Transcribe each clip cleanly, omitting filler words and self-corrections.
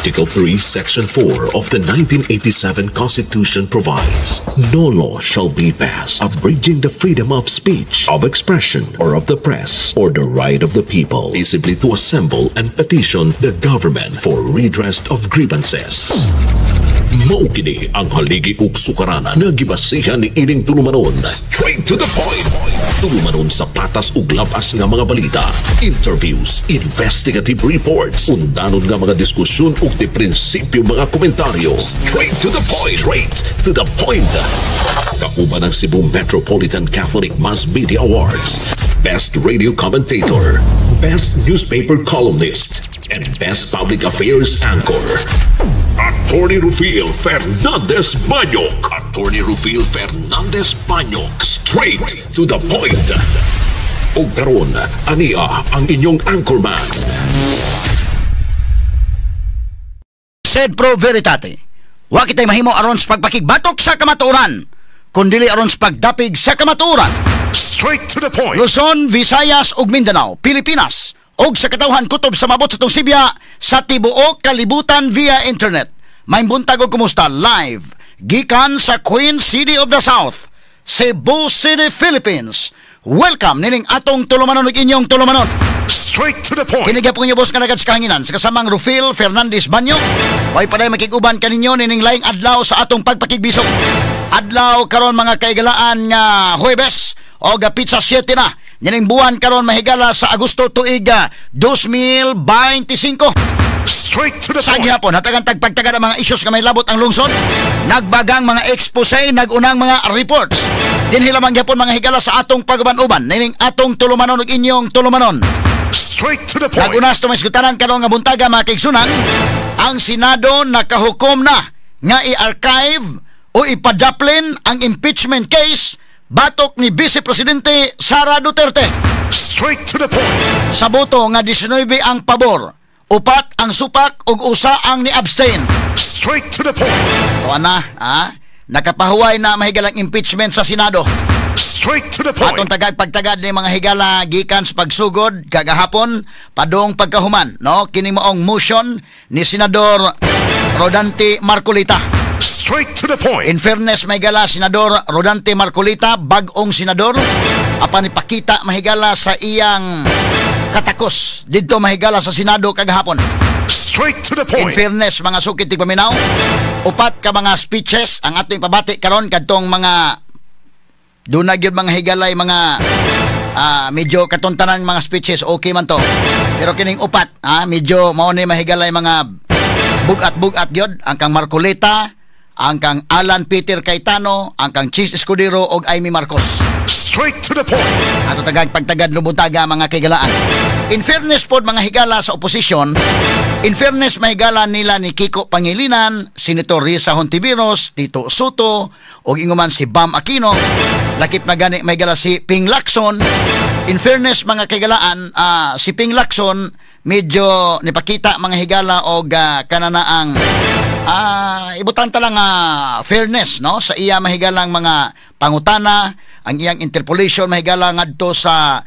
Article 3, Section 4 of the 1987 Constitution provides, "No law shall be passed abridging the freedom of speech, of expression, or of the press, or the right of the people peaceably to assemble and petition the government for redress of grievances." Mao kini ang haligi ug sukaranan nga gibasihan ni ining tulumanon. Straight to the point. Tulumanon sa patas ug labas nga mga balita, interviews, investigative reports, undanon nga mga diskusyon ug di prinsipyo mga komentaryo. Straight to the point. Straight to the point. Kauban ang Cebu Metropolitan Catholic Mass Media Awards, Best Radio Commentator, Best Newspaper Columnist, and Best Public Affairs Anchor. Attorney Rufil Fernandez Banyok. Attorney Rufil Fernandez Banyok. Straight to the point. Ug karon, ania ang inyong anchorman. Sed pro veritate. Wa kitay mahimo aron sa pagpakigbatok sa kamatuoran, kundili aron sa pagdapig sa kamatuoran. Straight to the point. Luzon, Visayas ug Mindanao, Pilipinas ug sa katawhan kutob sa mabot sa tong Sibya sa tibuok kalibutan via internet. May buntag ug kumusta live gikan sa Queen City of the South, Cebu City, Philippines. Welcome nining atong tulumanon ug inyong tulumanon. Straight to the point. Kini gyapon inyo boss nga nagad sa kahanginan sa kasamang Rufil Fernandez Banyo. Way paday makig-uban kaninyo nining laing adlaw sa atong pagpakigbisog. Adlaw karon, mga kaigalaan, nga Huwebes o petsa 7 na nining buwan karon, mahigala, sa Agosto, tuig 2025. Straight to the Sa point. gihapon, hatagan tagpagtagad ang mga issues nga may labot ang lungsod. Nagbagang mga expose, nagunang mga reports. Dinhi lamang gyapon, mga higala, sa atong paguban-uban nining atong tulumanon ug inyong tulumanon. Straight to the point. Nagunas to may sgutanan karon nga buntaga, mga kaigsunan, ang Senado nakahukom na nga i-archive o ipadaplin ang impeachment case batok ni Vice Presidente Sara Duterte. Straight to the point. Sa boto nga 19 ang pabor, 4 ang supak ug 1 ang ni-abstain. Straight to the point. Tuwa na, ha? Nakapahuway na, mahigalang impeachment sa Senado. Straight to the point. Atong tagad pagtagad ni mga higala gikan sa pagsugod kagahapon padung pagkahuman, no, kini maong motion ni Senador Rodante Marcoleta. Straight to the point. In fairness, mahigala, Senador Rodante Marcoleta, bag-ong senador, apan ipakita, mahigala, sa iyang katakos didto, mahigala, sa Senado kagahapon. Straight to the In point. fairness, mga sukit tigpaminaw, 4 ka mga speeches ang ating pabati karon kadtong mga duna gyud, mga higalay, mga medyo katuntanan mga speeches, okay man to. Pero kining 4, medyo mao ni, mahigalay, mga bugat-bugat gyud ang kang Marcoleta, ang kang Alan Peter Cayetano, ang kang Chiz Escudero ug Imee Marcos. Straight to the point. Ato tagag pagtagad no buntaga, mga kaigalaan. In fairness pod, mga higala, sa oposisyon, in fairness, mahigala, nila ni Kiko Pangilinan, Senator Risa Hontiveros, Tito Sotto, ug inguman si Bam Aquino, lakip na gani, mahigala, si Ping Lacson. In fairness, mga kaigalaan, si Ping Lacson medyo nipakita, mga higala, og kanana ang ibutan ta lang fairness, no, sa iya, mahigalang mga pangutana, ang iyang interpolation, mahigala, ngadto sa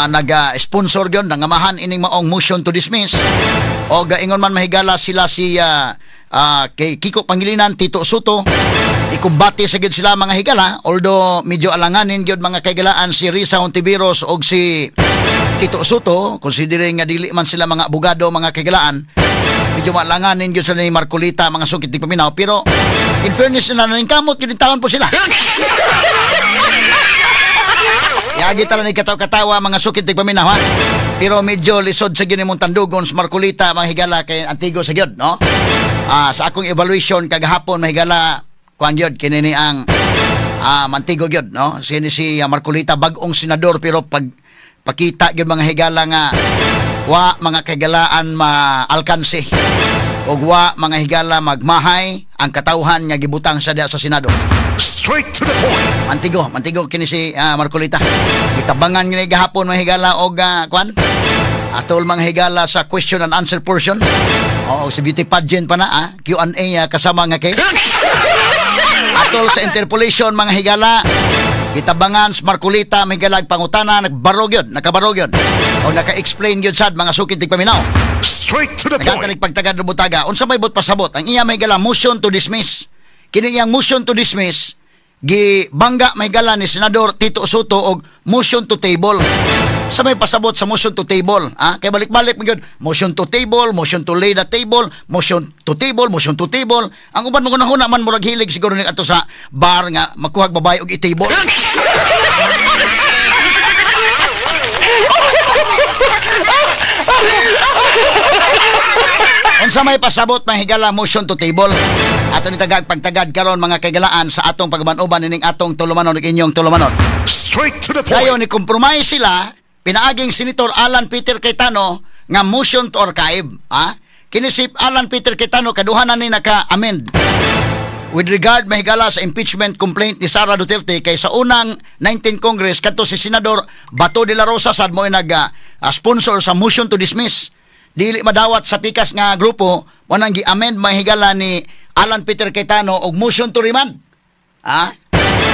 naga-sponsor gyud, nangamahan ining maong motion to dismiss. O ingon man, mahigala, sila si kay Kiko Pangilinan, Tito Sotto, ikumbate sa gyud sila, mga higala, although medyo alanganin gyud, mga kaigalaan, si Risa Hontiveros og si Tito Sotto, considering nga dili man sila mga abogado, mga kaigalaan, medyo maalanganin gyud sila ni Marcoleta, mga sukit di paminaw. Pero in fairness nila, kamot gyud taon po sila. Yagi tala ni kataw-katawa, mga sukit di paminaw, ha. Pero medyo lisod sa gyud imong tandugon sa Marcoleta, mga higala, kay antigo sa gyud, no? Sa akong evaluation kagahapon, mahigala, kuan gyud kini ni ang mantigo gyud, no? Sini si Marcoleta, bag-ong senador, pero pag pakita gyud, mga higala, nga wa, mga kaigalaan, maalkanse ug wa, mga higala, magmahay ang katawhan nga gibutang sa diha sa Senado. Straight to the point. Mantigo, mantigo kini si Marcoleta. Gitabangan ni gahapon, mga higala, og kuan. Atol, mga higala, sa question and answer portion. Oo, si beauty pageant pa na Q&A kasama nga kay. Atol sa interpolation, mga higala, gitabangan sa Marcoleta, mga higala, pangutana, nagbarog yun, nakabarog yun. O naka-explain yun sad, mga sukit tigpaminaw. Straight to the Nagatanig point. Pagtagad butaga, unsa may buot pasabot? Ang iya, may gala, motion to dismiss. Kini iyang motion to dismiss gibangga, may gala, ni Senador Tito Sotto og motion to table. Sa may pasabot sa motion to table, ah, kay balik-balik man gyud, motion to table, motion to lay the table, motion to table, motion to table. Ang uban mo kunahuna man, murag hilig siguro ni ato sa bar nga makuhag babae og i-table. Unsa may pasabot, mahigala, motion to table? Ato ni tagag pagtagad karon, mga kaigalaan, sa atong pagban-uban nining atong tulumanon ug inyong tulumanon. Straight to the Dayon point. Ni compromise sila pinaaging Senator Alan Peter Cayetano nga motion to archive. Ha? Kini si Alan Peter Cayetano, kaduha na ni naka-amend with regard, mahigala, sa impeachment complaint ni Sara Duterte, kay sa unang 19 Congress kadto si Senador Bato de la Rosa sad mo nag sponsor sa motion to dismiss. Dili madawat sa pikas nga grupo, mo nang gi-amend, mahigala, ni Alan Peter Cayetano og motion to remand. Ah,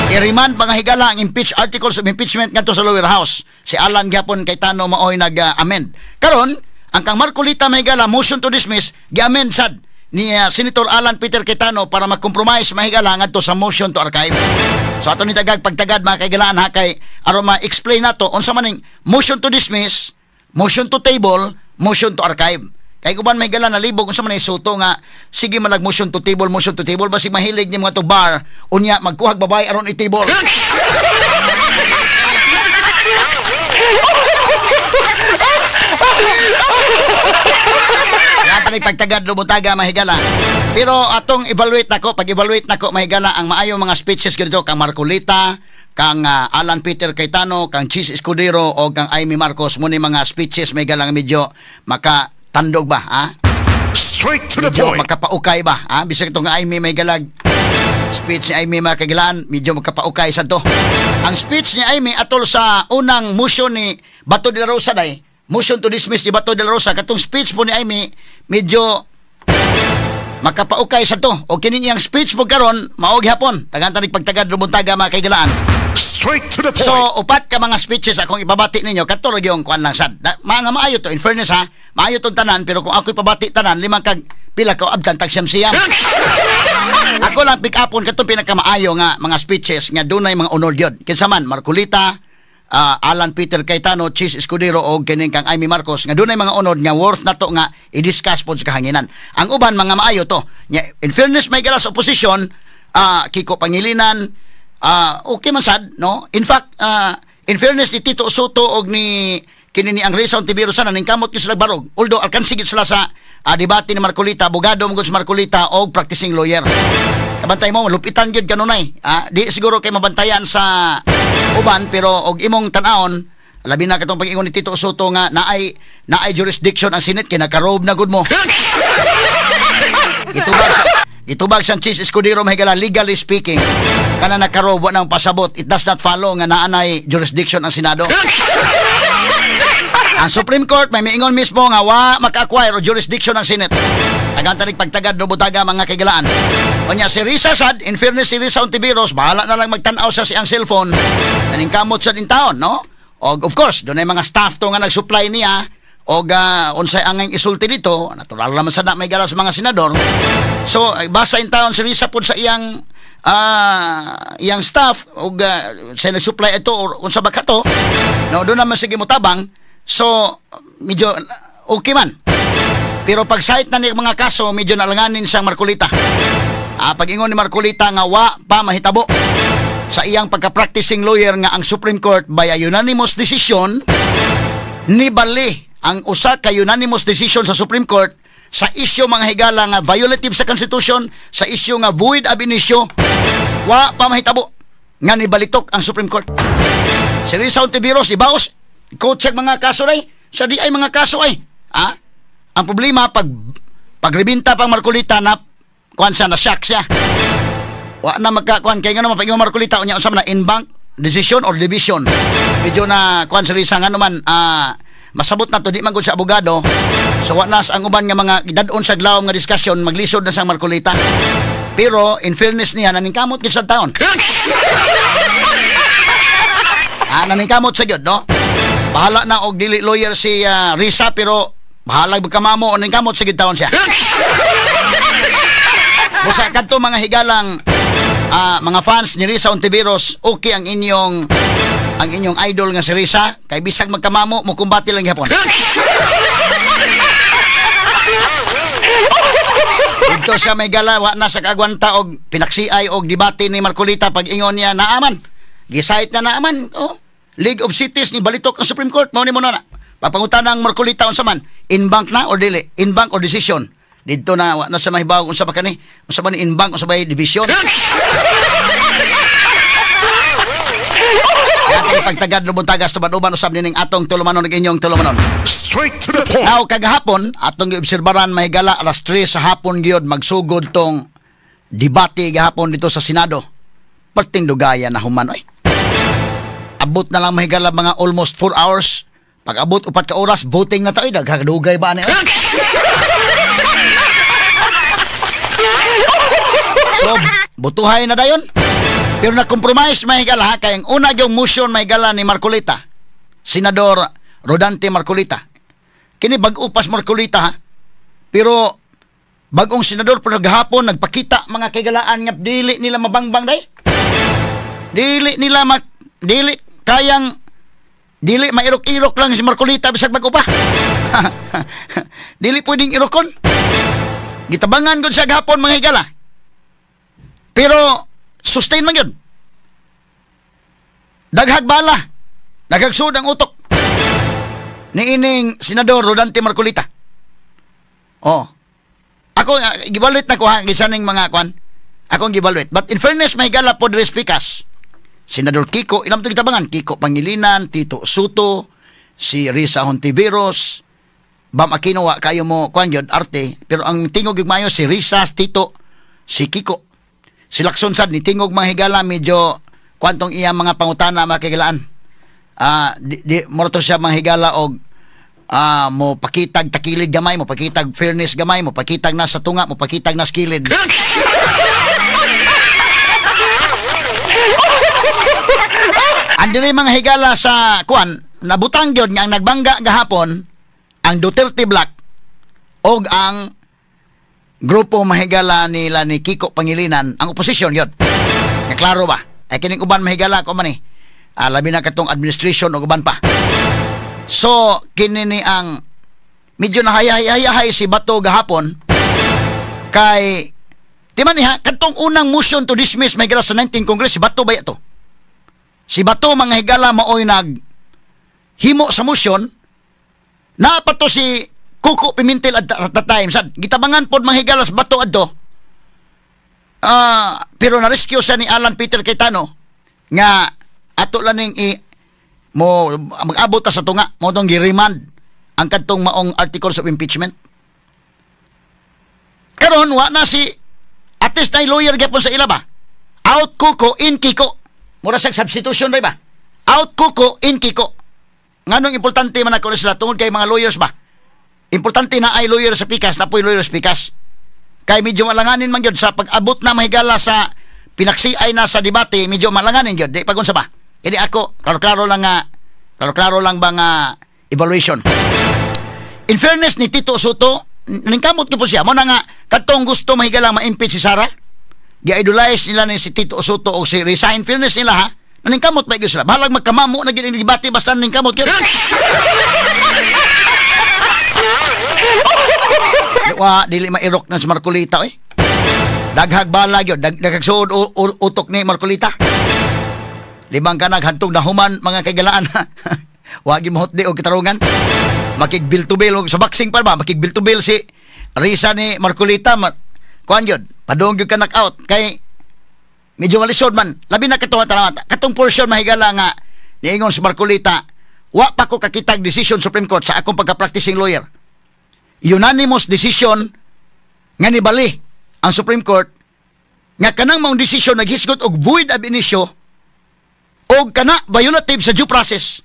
i-remand, mga higala, ang impeach articles of impeachment ngadto sa lower house. Si Alan gyapon Cayetano maoy nag-amend. Karon, ang kang Marcolita, mahigala, motion to dismiss, gi-amend sad ni Senator Alan Peter Cayetano para mag-compromise, mahigala, ngadto sa motion to archive. So ato ni tagag pagtagad, mga kaigalaan, ha, kay aron ma-explain nato unsa man ning motion to dismiss, motion to table, motion to archive. Kay uban, may gala, nalibog unsa man ay suto nga sige malag motion to table, motion to table, basig mahilig ni mga to bar unya magkuhag babae aron i-table. Lahat ni pagtagad lubutaga, mahigala. Pero atong evaluate nako, pag evaluate nako, mahigala, ang maayo mga speeches ganito kang Marcoleta, kang Alan Peter Cayetano, kang Chiz Escudero o kang Imee Marcos mo ni mga speeches, may galang medyo makatandog ba, ha? Straight to the Medyo point. makapaukay ba, ha? Bisag itong Imee, may galag speech ni Imee, mga kagilaan, medyo makapaukay sa to. Ang speech ni Imee atol sa unang motion ni Bato de la Rosa day, motion to dismiss ni Bato de la Rosa, katong speech po ni Imee medyo makapaukay sa to. O kini niyang speech po karon mao gihapon. Tagan tanig pagtagad rumuntaga, mga kaigalaan. Straight to the point. So, upat ka mga speeches akong ipabati ninyo, kato ra gyud kuan lang sad. Da, mga maayo to, in fairness ha, maayo tong tanan, pero kung ako ipabati tanan, limang kag pila ka abdan tag siyam siyam. Ako lang pick upon katong pinakamaayo nga mga speeches nga dunay mga unod gyud. Kinsa man, Marcoleta, Alan Peter Cayetano, Chiz Escudero og kining kang Imee Marcos nga dunay mga unod nga worth nato nga i-discuss pod sa kahanginan. Ang uban mga maayo to. Nya, in fairness, may galas opposition, Kiko Pangilinan, okay man sad, no? In fact, in fairness ni Tito Sotto og ni kini ni ang Risa Hontiveros sana ning kamot gyud sila barog. Although alkansi gyud sila sa debate ni Marcoleta, abogado mo gud si Marcoleta og practicing lawyer. Kabantay mo, lupitan gyud kanunay. Di siguro kay mabantayan sa uban, pero og imong tan-awon, labi na katong pag-ingon ni Tito Sotto nga naay jurisdiction ang Senate kay nakarobe na gud mo. Gitubag sa Chiz Escudero, mahigala, legally speaking, kana nakarobe wa nang pasabot, it does not follow nga naanay jurisdiction ang Senado. Ang Supreme Court may miingon mismo nga wa maka-acquire o jurisdiction ang Senate. Tagan tanig pagtagad no butaga, mga kaigalaan. Unya si Risa sad, in fairness si Risa Hontiveros, bahala na lang magtan-aw sa siyang cellphone. Naningkamot sa din taon, no? Og of course, dunay mga staff to nga nag-supply niya og unsay angay isulti dito, natural naman sa na may gala sa mga senador. So, basa in taon si Risa pod sa iyang staff og sa nag-supply ito or unsa ba ka to, no, doon naman sige motabang. So medyo okay man, pero pag cite na ni mga kaso, medyo nalanganin siyang Marcoleta. Pag ingon ni Marcoleta nga wa pa mahitabo sa iyang pagka-practicing lawyer nga ang Supreme Court by a unanimous decision nibali ang usa ka unanimous decision sa Supreme Court sa isyu, mga higala, nga violative sa Constitution, sa isyu nga void ab initio, wa pa mahitabo nga nibalitok ang Supreme Court. Si Risa Hontiveros, ibaos, coach mga kaso day, sa di ay mga kaso ay. Ah? Ang problema, pag pagrebinta pang Marcoleta na kuan siya, na shock siya. Wa na magkakuan kay ngano man pag Marcoleta unya unsa man na en banc decision or division. Medyo na kuan si Risa nga naman masabot na to, di man gud sa abogado. So wa na sa ang uban nga mga dad-on sa glawom nga discussion, maglisod na sang Marcoleta. Pero in fairness niya, naningkamot gid sa taon. Naningkamot sa gyud, no? Bahala na og dili lawyer si Risa, pero Bahalag magkamamo o ning kamot sige taon siya. Busa kadto mga higalang mga fans ni Risa Hontiveros, okay ang inyong idol nga si Risa kay bisag magkamamo mo kumbati lang gihapon. Dito siya may gala, wa na sa kaagwanta og pinaksiay og debate ni Marcoleta pag ingon niya naaman. Gisait na naaman. Oh, League of Cities ni balitok ang Supreme Court mao ni mo na. Papangutan ang Marcoleta unsa man, in bank na or dili, in bank or decision. Dito na wa na sa mahibaw unsa ba kani? Unsa ba ni in bank, unsa ba division? Ating pagtagad lubuntagas tubad-uban usab nining atong tulumanon ug inyong tulumanon. Straight to the point. Now kagahapon atong giobserbaran mahigala alas 3 sa hapon gyud magsugod tong debate gahapon dito sa Senado. Perting dugaya na human oy. Abot na lang mahigala mga almost 4 hours. Pag abot 4 ka oras voting na ta oy, daghang dugay ba ani oy. So butuhay na dayon. Pero na-compromise mahigala ha, kay ang una yung motion mahigala ni Marcoleta, Senador Rodante Marcoleta. Kini bag-o pas Marcoleta ha. Pero bagong senador pero gahapon nagpakita mga kaigalaan nga dili nila mabangbang day. Dili nila dili kayang dili mairok-irok lang si Marcoleta bisag bag-o pa. Dili pwedeng irokon. Gitabangan gud siya gahapon mga higala. Pero sustain man yun. Daghag bala, daghag sud ang utok ni ining Senador Rodante Marcoleta. Oh. Ako gibalit na ko ha gisaning mga kwan. Ako ang gibalit. But in fairness may gala po diri speakers. Senador Kiko, ilam to gitabangan, Kiko Pangilinan, Tito Sotto, si Risa Hontiveros, Bam Aquino wa kayo mo kwan gyud arte, pero ang tingog gyud maayo si Risa, Tito, si Kiko. Si Lacson sad ni tingog mga higala medyo kwantong iya mga pangutana mga kahigalaan. Di morto siya mga higala og mo pakitag takilid gamay, mo pakitag fairness gamay, mo pakitag nasa tunga, mo pakitag nas kilid. Andiri mga higala sa kuan, nabutang gyud nga ang nagbangga gahapon ang Duterte Black og ang grupo mahigala nila ni Kiko Pangilinan, ang oposisyon yun. Nga klaro ba? Ay kining uban mahigala ko man eh. Labi na katong administration og uban pa. So, kini ni ang medyo nahayahay si Bato gahapon kay timan niya, katong unang motion to dismiss mahigala sa 19 Congress, si Bato ba ito? Si Bato mga higala maoy nag himo sa motion na pa to si Kuko Pimentel at that time sad gitabangan pod mga higala sa Bato adto. Pero na-rescue siya ni Alan Peter Cayetano nga ato lang ning mo mag-abot ta sa tunga mo tong gi-remand ang kadtong maong articles of impeachment. Karon wa na si at least na lawyer gyapon sa ila ba. Out Kuko in Kiko. Mura sa substitution ray ba? Out Kuko in Kiko. Nganong importante man ako sila tungod kay mga lawyers ba? Importante na ay lawyer sa pikas, na po'y lawyer sa pikas. Kay medyo malanganin man gyud sa pag-abot na mahigala sa pinaksiay na sa debate, medyo malanganin gyud. Di pagunsa ba? Kini ako, klaro-klaro lang nga, klaro-klaro lang ba nga evaluation. In fairness ni Tito Sotto, ningkamot gyud po siya. Mo na nga kadtong gusto mahigala ma-impeach si Sara, gi-idolize nila ni si Tito Sotto o si Risa. In fairness nila ha, naningkamot ba gyud sila? Bahalag magkamamo na gyud ang debate basta ningkamot gyud. Wa dili mairok na si Marcoleta eh. Daghag bala gyud, daghag suod utok ni Marcoleta. Limang ka naghantog na human mga kaigalaan. Wa gyud mohotdi og katarungan. Makig bill to bill og sa boxing pa ba, makig bill to bill si Risa ni Marcoleta, kuan gyud, padung gyud ka knockout kay medyo malisod man. Labi na katuwa tanawa. Katong portion mahigala nga niingon si Marcoleta, wa pa ko kakitag decision Supreme Court sa akong pagka-practicing lawyer. Unanimous decision nga nibali ang Supreme Court nga kanang maong decision naghisgot og void ab initio og kana violative sa due process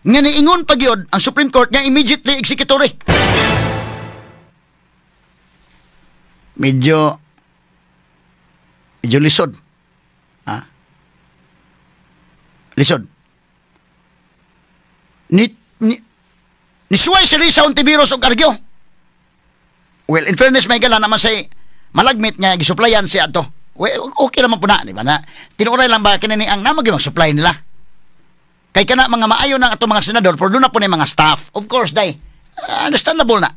nga niingon pa gyud ang Supreme Court nga immediately executory. Medyo lisod. Ha? Lisod. Ni Nisuway si Risa Hontiveros og argue. Well, in fairness, may gala naman say malagmit nga gisuplayan siya ato. Well, okay naman po na, di ba na? Tinuray lang ba kini ni ang namag mag-supply nila? Kay kana mga maayo ng ato mga senador, pero doon na po na mga staff. Of course, day. Understandable na.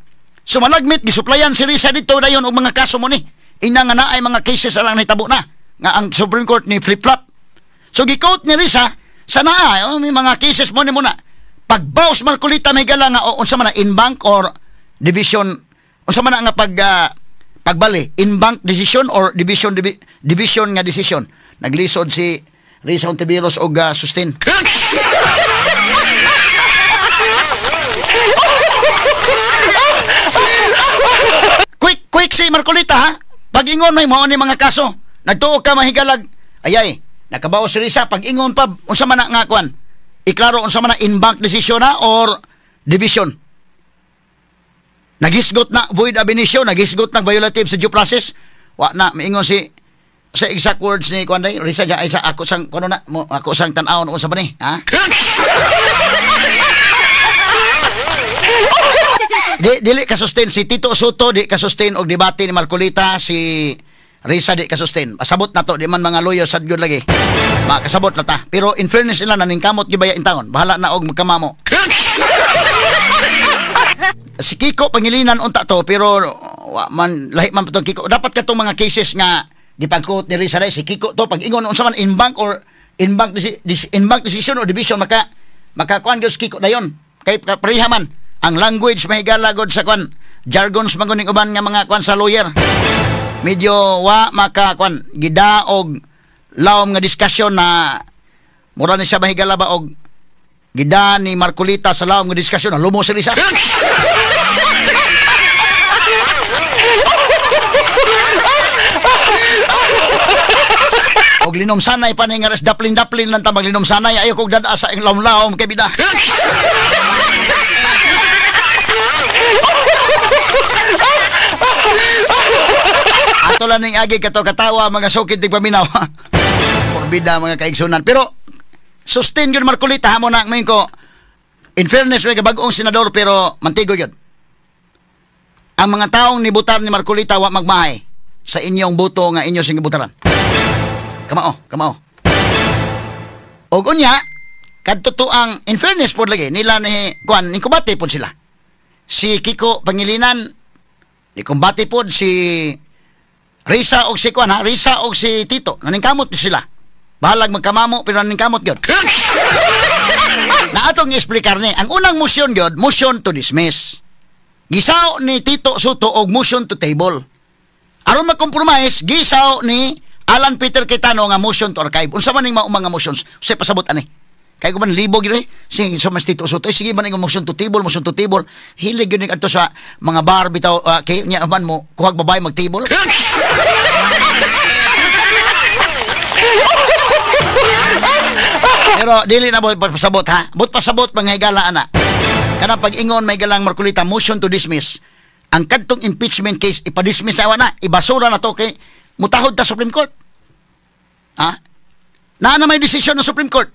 So malagmit, gisuplayan si Risa dito dayon og mga kaso mo ni. Ina nga na ay mga cases alang nahitabo na. Nga ang Supreme Court ni flip-flop. So gi-quote ni Risa, sa naa, oh, may mga cases mo ni muna. Pagbaws Marcoleta may gala nga, o, unsa man na en banc or division, unsa man na nga pagbali, en banc decision or division nga decision. Naglisod si Risa Hontiveros og sustain. Quick si Marcoleta ha. Pag-ingon may mao ni mga kaso. Nagtuo ka mahigalag. Ayay, nakabaw si Risa pag-ingon pa unsa man na nga kwan. Iklaro unsa man na en banc decision na or division. Nagisgot na void ab initio, nagisgot na violative sa due process. Wa na miingon si sa exact words ni kwan day Risa ay sa ako sang kuno na mo, ako sang tan-awon unsa ba ni ha? Dili ka sustain si Tito Sotto, di ka sustain og debate ni Marcoleta, si Risa di ka sustain. Pasabot na to, di man mga lawyer sad gyud lagi. Makasabot na ta. Pero in fairness nila naningkamot gyud baya intawon. Bahala na og magkamamo. Si Kiko Pangilinan unta to, pero wa man lahi man patong Kiko. Dapat katong mga cases nga gipagkuot ni Risa day si Kiko to pag ingon unsa man en banc or en banc en banc decision or division makakuan gyud si Kiko dayon. Kay pareha man ang language mahigala gud sa kuan jargons man gud ning uban nga mga kuan sa lawyer. Medyo wa maka kuan gidaog lawom nga diskusyon na mura ni siya mahigala ba og gida ni Marcoleta sa lawom nga diskusyon na lumo si Risa. Og linom sanay pa ni nga res daplin-daplin lang ta maglinom sanay ayo kog dada sa lawom-lawom kay bida. Ato lang ning agi kato katawa mga sukid tigpaminaw. Porbida mga kaigsunan. Pero sustain yun Marcoleta hamo na ngayon ko. In fairness may bag-ong senador pero mantigo yun. Ang mga taong nibutar ni Marcoleta wa magmahay sa inyong boto nga inyo sing gibutaran. Kamao, kamao. Og unya kadto to ang in fairness pod lagi nila ni kuan ni kumbate pod sila. Si Kiko Pangilinan ni kumbate pod si Risa og si kuan ha, Risa og si Tito naningkamot sila. Bahalag magkamamo pero naningkamot gyud. Na atong i-explicar ni ang unang motion gyud, motion to dismiss. Gisaw ni Tito Sotto og motion to table. Aron mag-compromise, gisaw ni Alan Peter Cayetano nga motion to archive. Unsa man ning mao mga motions? Usay pasabot ani. Kay ko man libog gyud eh. Sige, so mas Tito Sotto, sige man ning motion to table, motion to table. Hilig gyud ning adto sa mga bar bitaw kay nya man mo kuhag babae mag-table. Pero dili na mo pasabot ha. But pasabot mga higala ana. Kana pag-ingon may galang Marcoleta motion to dismiss. Ang kadtong impeachment case ipa-dismiss na na, ibasura na to kay mutahod ta Supreme Court. Ha? Naa na may desisyon ng Supreme Court.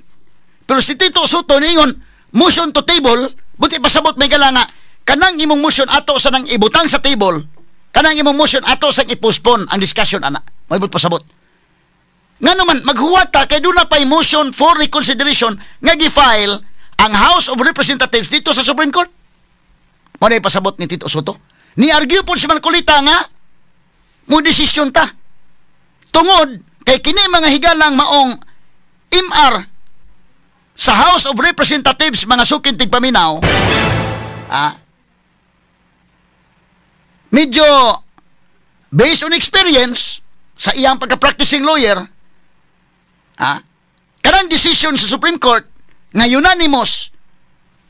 Pero si Tito Sotto niingon motion to table, buti pasabot may gala nga kanang imong motion ato sa nang ibutang sa table, kanang imong motion ato sa i-postpone ang discussion ana. May but pasabot. Nga naman maghuwat ta kay doon na pay motion for reconsideration nga gi-file ang House of Representatives dito sa Supreme Court. Mo na pasabot ni Tito Sotto. Ni-argue po si Marcoleta nga mo desisyon ta. Tungod kay kini mga higalang maong MR sa House of Representatives mga sukin tigpaminaw, medyo based on experience sa iyang pagka-practicing lawyer, kanang decision sa Supreme Court nga unanimous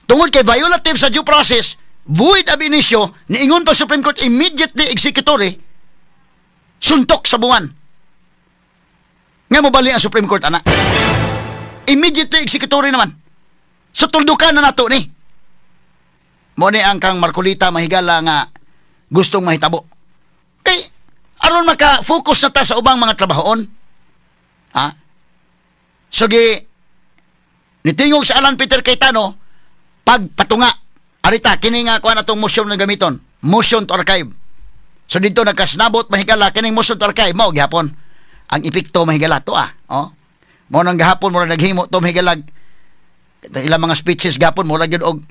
tungod kay violative sa due process, void ab initio, niingon pa Supreme Court immediately executory, suntok sa buwan. Nga mobali ang Supreme Court ana. Immediately executory naman. So tuldukan na nato ni. Mo ni ang kang Marcoleta mahigala nga gustong mahitabo. Kay aron maka-focus na ta sa ubang mga trabahoon. Ha? So gi nitingog sa Alan Peter Cayetano pagpatunga Arita kini nga kuan atong motion nga gamiton, motion to archive. So dito nagkasnabot, mahigala, kining motion to archive mao gihapon ang epekto, mahigala, to ah. Oh. Mao nang gahapon mo naghimo to, mahigala, ilang mga speeches gapon mo gyud og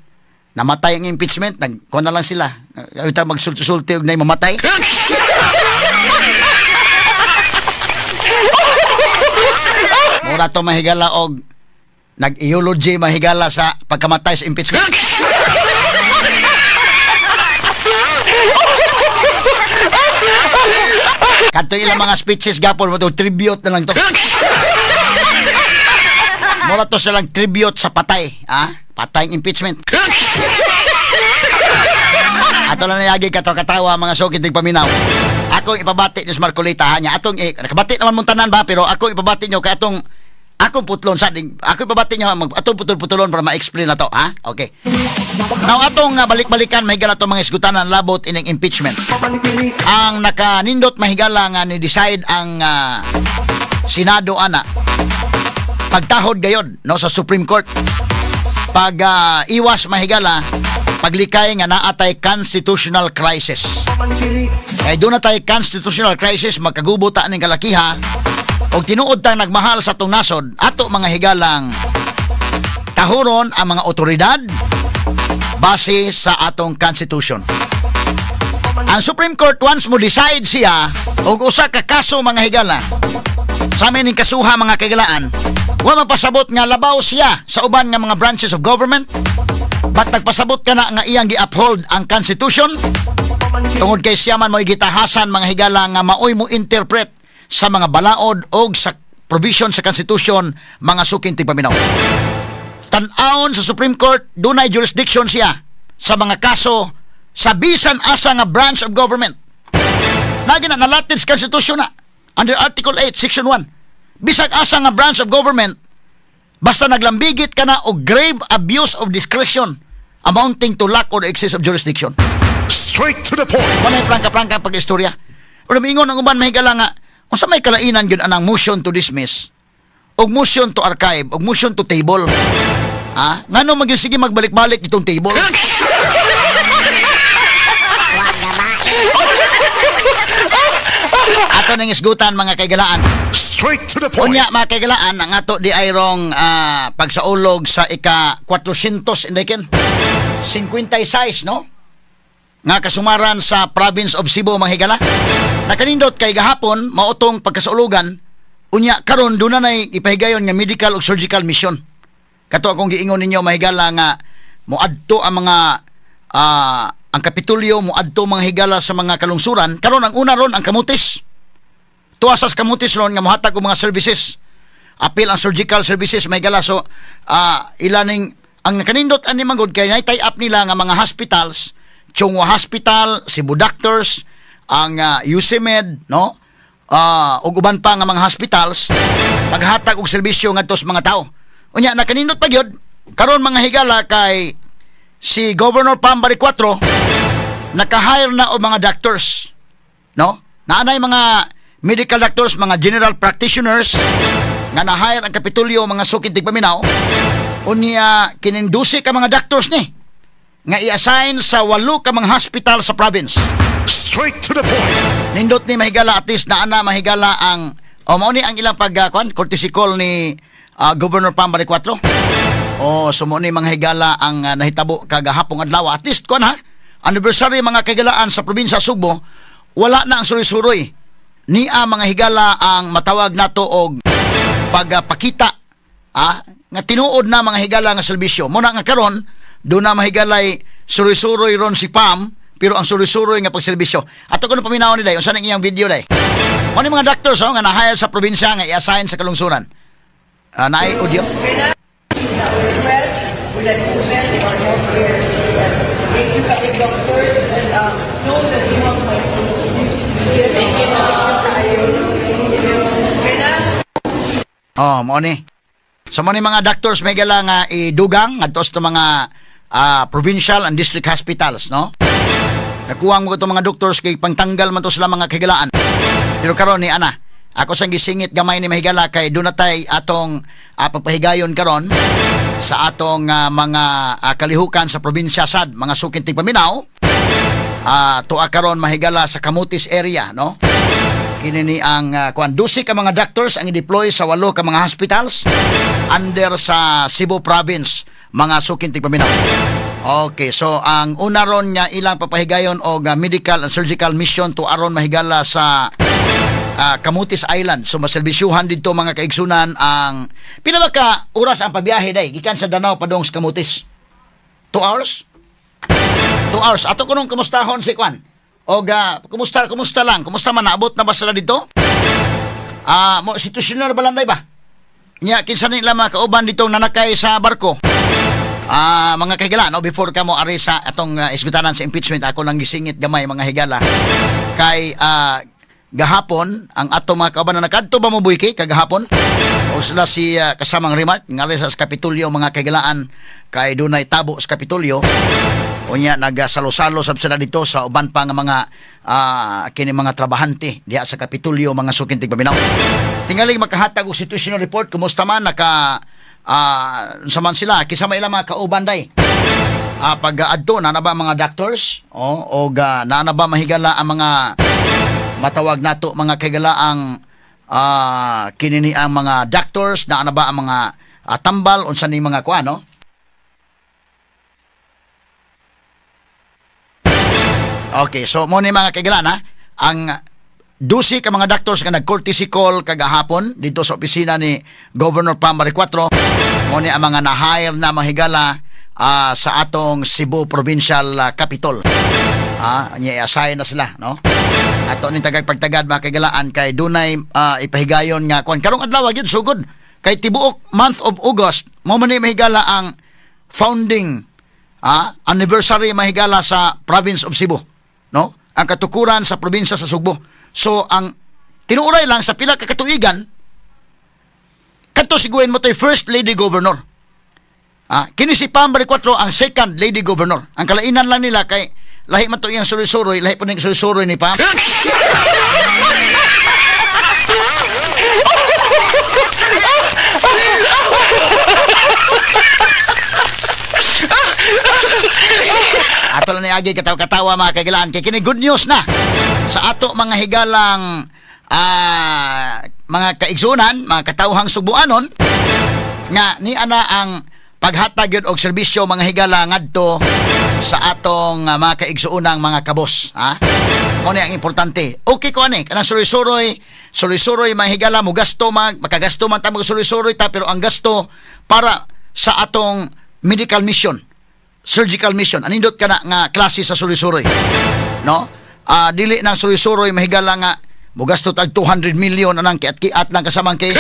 namatay ang impeachment, nag kuan na lang sila. Arita magsulti-sulti og nay mamatay. Mura to, mahigala, og nag-eulogy, mahigala, sa pagkamatay sa impeachment. Kadto ilang mga speeches gapon mo to, tribute na lang to. Mura to silang tribute sa patay, ah? Patay ang impeachment. Ato lang nayagi katawa mga sukit ng paminaw. Akong ipabati ni Marcoleta ha niya. Atong nakabati naman mong tanan ba, pero ako ipabati nyo kay atong akong putlon sa ding ako ipabati nyo atong putol-putulon para ma-explain na to, ha? Okay. Now atong balik-balikan, mahigala, atong mga isgutanan labot ining impeachment. Ang nakanindot, mahigala, nga ni decide ang Senado ana pagtahod gayod no sa Supreme Court, pag iwas, mahigala, paglikay nga naa tay constitutional crisis. Kay doon na tay constitutional crisis, magkagubo ta ning kalakiha og tinuod tang nagmahal sa atong nasod, ato mga higalang tahuron ang mga otoridad base sa atong constitution. Ang Supreme Court, once mo decide siya og usa ka kaso, mga higala, sa amin ning kasuha, mga kaigalaan, wa mapasabot nga labaw siya sa uban nga mga branches of government, but nagpasabot ka na nga iyang gi-uphold ang constitution tungod kay siya man mo'y gitahasan, mga higala, nga maoy mo interpret sa mga balaod og sa provision sa constitution, mga suking tigpaminaw. Tan-awon sa Supreme Court, dunay jurisdiction siya sa mga kaso sa bisan asa nga branch of government. Lagi na nalatid sa constitution na under Article 8, Section 1. Bisag asa nga branch of government, basta naglambigit ka na og grave abuse of discretion amounting to lack or excess of jurisdiction. Straight to the point. Manay prangka-prangka pag-istorya. Pero miingon ang uban, mahigala, nga unsa may kalainan gyud anang motion to dismiss og motion to archive og motion to table? Ha? Ngano magyud sige magbalik-balik itong table? Ato nang isgutan, mga kaigalaan. Straight to the point. Unya, mga kaigalaan, ang ato di ayrong pagsaulog sa ika 400 indiken 56 no nga kasumaran sa province of Cebu, mga higala. Nakanindot kay gahapon maotong pagkasaulugan, unya karon doon na nay ipahigayon nga medical ug surgical mission. Kato akong giingon ninyo, mahigala, nga moadto ang mga ang Kapitulyo moadto, mga higala, sa mga kalungsuran. Karon ang una ron ang Camotes. Tuwa sa Camotes ron nga mohatag og mga services. Apil ang surgical services, mahigala. So ilaning ang nakanindot ani manggod kay nay-tie up nila nga mga hospitals, Chong Hua Hospital, Cebu Doctors, ang UCMed, no? Ug uban pa nga mga hospitals paghatag og serbisyo ngadto sa mga tao. Unya nakanindot pa gyud karon, mga higala, kay si Governor Pam Baricuatro naka-hire na og mga doctors, no? Naanay mga medical doctors, mga general practitioners nga na-hire ang Kapitulyo, mga sukid tigpaminaw. Unya kining 12 ka mga doctors ni nga i-assign sa 8 ka mga hospital sa province. Straight to the point. Nindot ni, mahigala, at least naana, mahigala, ang o mao ni ang ilang pag kuan, courtesy call ni Governor Pam Baricuatro. O so mao ni, mga higala, ang nahitabo kagahapong adlaw. At least kuan ha, anniversary, mga kahigalaan, sa probinsya Sugbo, wala na ang suroy-suroy. Nia, mga higala, ang matawag nato og pagpakita nga tinuod na, mga higala, nga serbisyo. Muna nga karon do na mahigalay suroy-suroy ron si Pam, pero ang suroy-suroy nga pagserbisyo. Ato kuno paminaw ni day unsa nang iyang video day. Mo ni mga doctors oh, nga na-hire sa probinsya nga i-assign sa kalungsuran. Naay audio. Request with an open our healthcare system. Thank you, kay doctors, and know that you have my full support. Thank you. Thank you. Oh, mo ni. So mo ni mga doctors may gala nga idugang ngadto sa mga provincial and district hospitals, no? Nakuha mo itong mga doctors kay pangtanggal man to sila, mga kahigalaan. Pero karon ni ana, Ako sang gisingit gamay ni mahigala kay doon na tay atong pagpahigayon karon sa atong mga kalihukan sa probinsya sad, mga suking tigpaminaw. Tuwa karon mahigala sa Camotes area, no? Kini ni ang kuan 12 ka mga doctors ang i-deploy sa 8 ka mga hospitals under sa Cebu Province, mga suking tigpaminaw. Okay, so ang una ron nga ilang papahigayon og medical and surgical mission to aron mahigala sa Camotes Island. So maserbisyuhan didto mga kaigsunan ang pila ba ka oras ang pabiyahe day gikan sa Danao padung sa Camotes? 2 hours? 2 hours. Ato kunong kumustahon si Kwan. Og kumusta lang? Kumusta man naabot na ba sila dito? Mo sitwasyon na balanday ba? Nya kinsa nila mga kauban dito nanakay sa barko? Mga kahigala, no, before ka mo ari sa atong isgutanan sa impeachment, ako lang gisingit gamay mga higala. Kay gahapon ang ato mga kauban na nakadto ba mo buiki kagahapon? O sila si kasamang remark ngari sa Kapitolyo mga kahigalaan kay dunay tabo sa Kapitolyo. Unya nagsalo-salo sab sila dito sa uban pa nga mga kini mga trabahante diha sa Kapitolyo mga suking tigpaminaw. Tingali makahatag og situational report kumusta man naka sa man sila kisa may ilang mga kauban day. Pag adto na ba mga doctors o og na ba mahigala ang mga matawag nato mga kaigala ang kini ni ang mga doctors na ba ang mga tambal unsa ni mga kuan, no? Okay, so mo ni mga kaigala na ang 12 ka mga doctors nga nag-courtesy call kagahapon dito sa opisina ni Governor Pam Baricuatro. Mo ni ang mga na-hire na mahigala sa atong Cebu Provincial Capitol. Nya i-assign na sila, no? Ato ning tagag pagtagad mga kaigalaan kay dunay ipahigayon nga kuan karong adlaw gyud sugod kay tibuok month of August mo man ni mahigala ang founding anniversary mahigala sa province of Cebu, no? Ang katukuran sa probinsya sa Sugbo. So ang tinuuray lang sa pila ka katuigan kadto siguin mo toy first lady governor. Kini si Pam Baricuatro ang second lady governor. Ang kalainan lang nila kay lahi man to iyang suroy-suroy, lahi po ning suroy-suroy ni Pam. Ato lang ni agi katawa-katawa mga kaigilaan kay kini good news na sa ato mga higalang mga kaigsunan, mga katawhang Subuanon nga ni ana ang paghatag yun og serbisyo mga higala ngadto sa atong mga kaigsuonang mga kabos, ha? Mo ni ang importante. Okay ko ani kanang suroy-suroy, suroy-suroy mga higala mo gasto mag makagasto man ta mag suroy-suroy ta, pero ang gasto para sa atong medical mission, surgical mission, anindot kana nga klase sa suroy-suroy, no? Dili nang suroy-suroy mahigala nga mo gasto tag 200 million anang kiat-kiat lang kasamang kay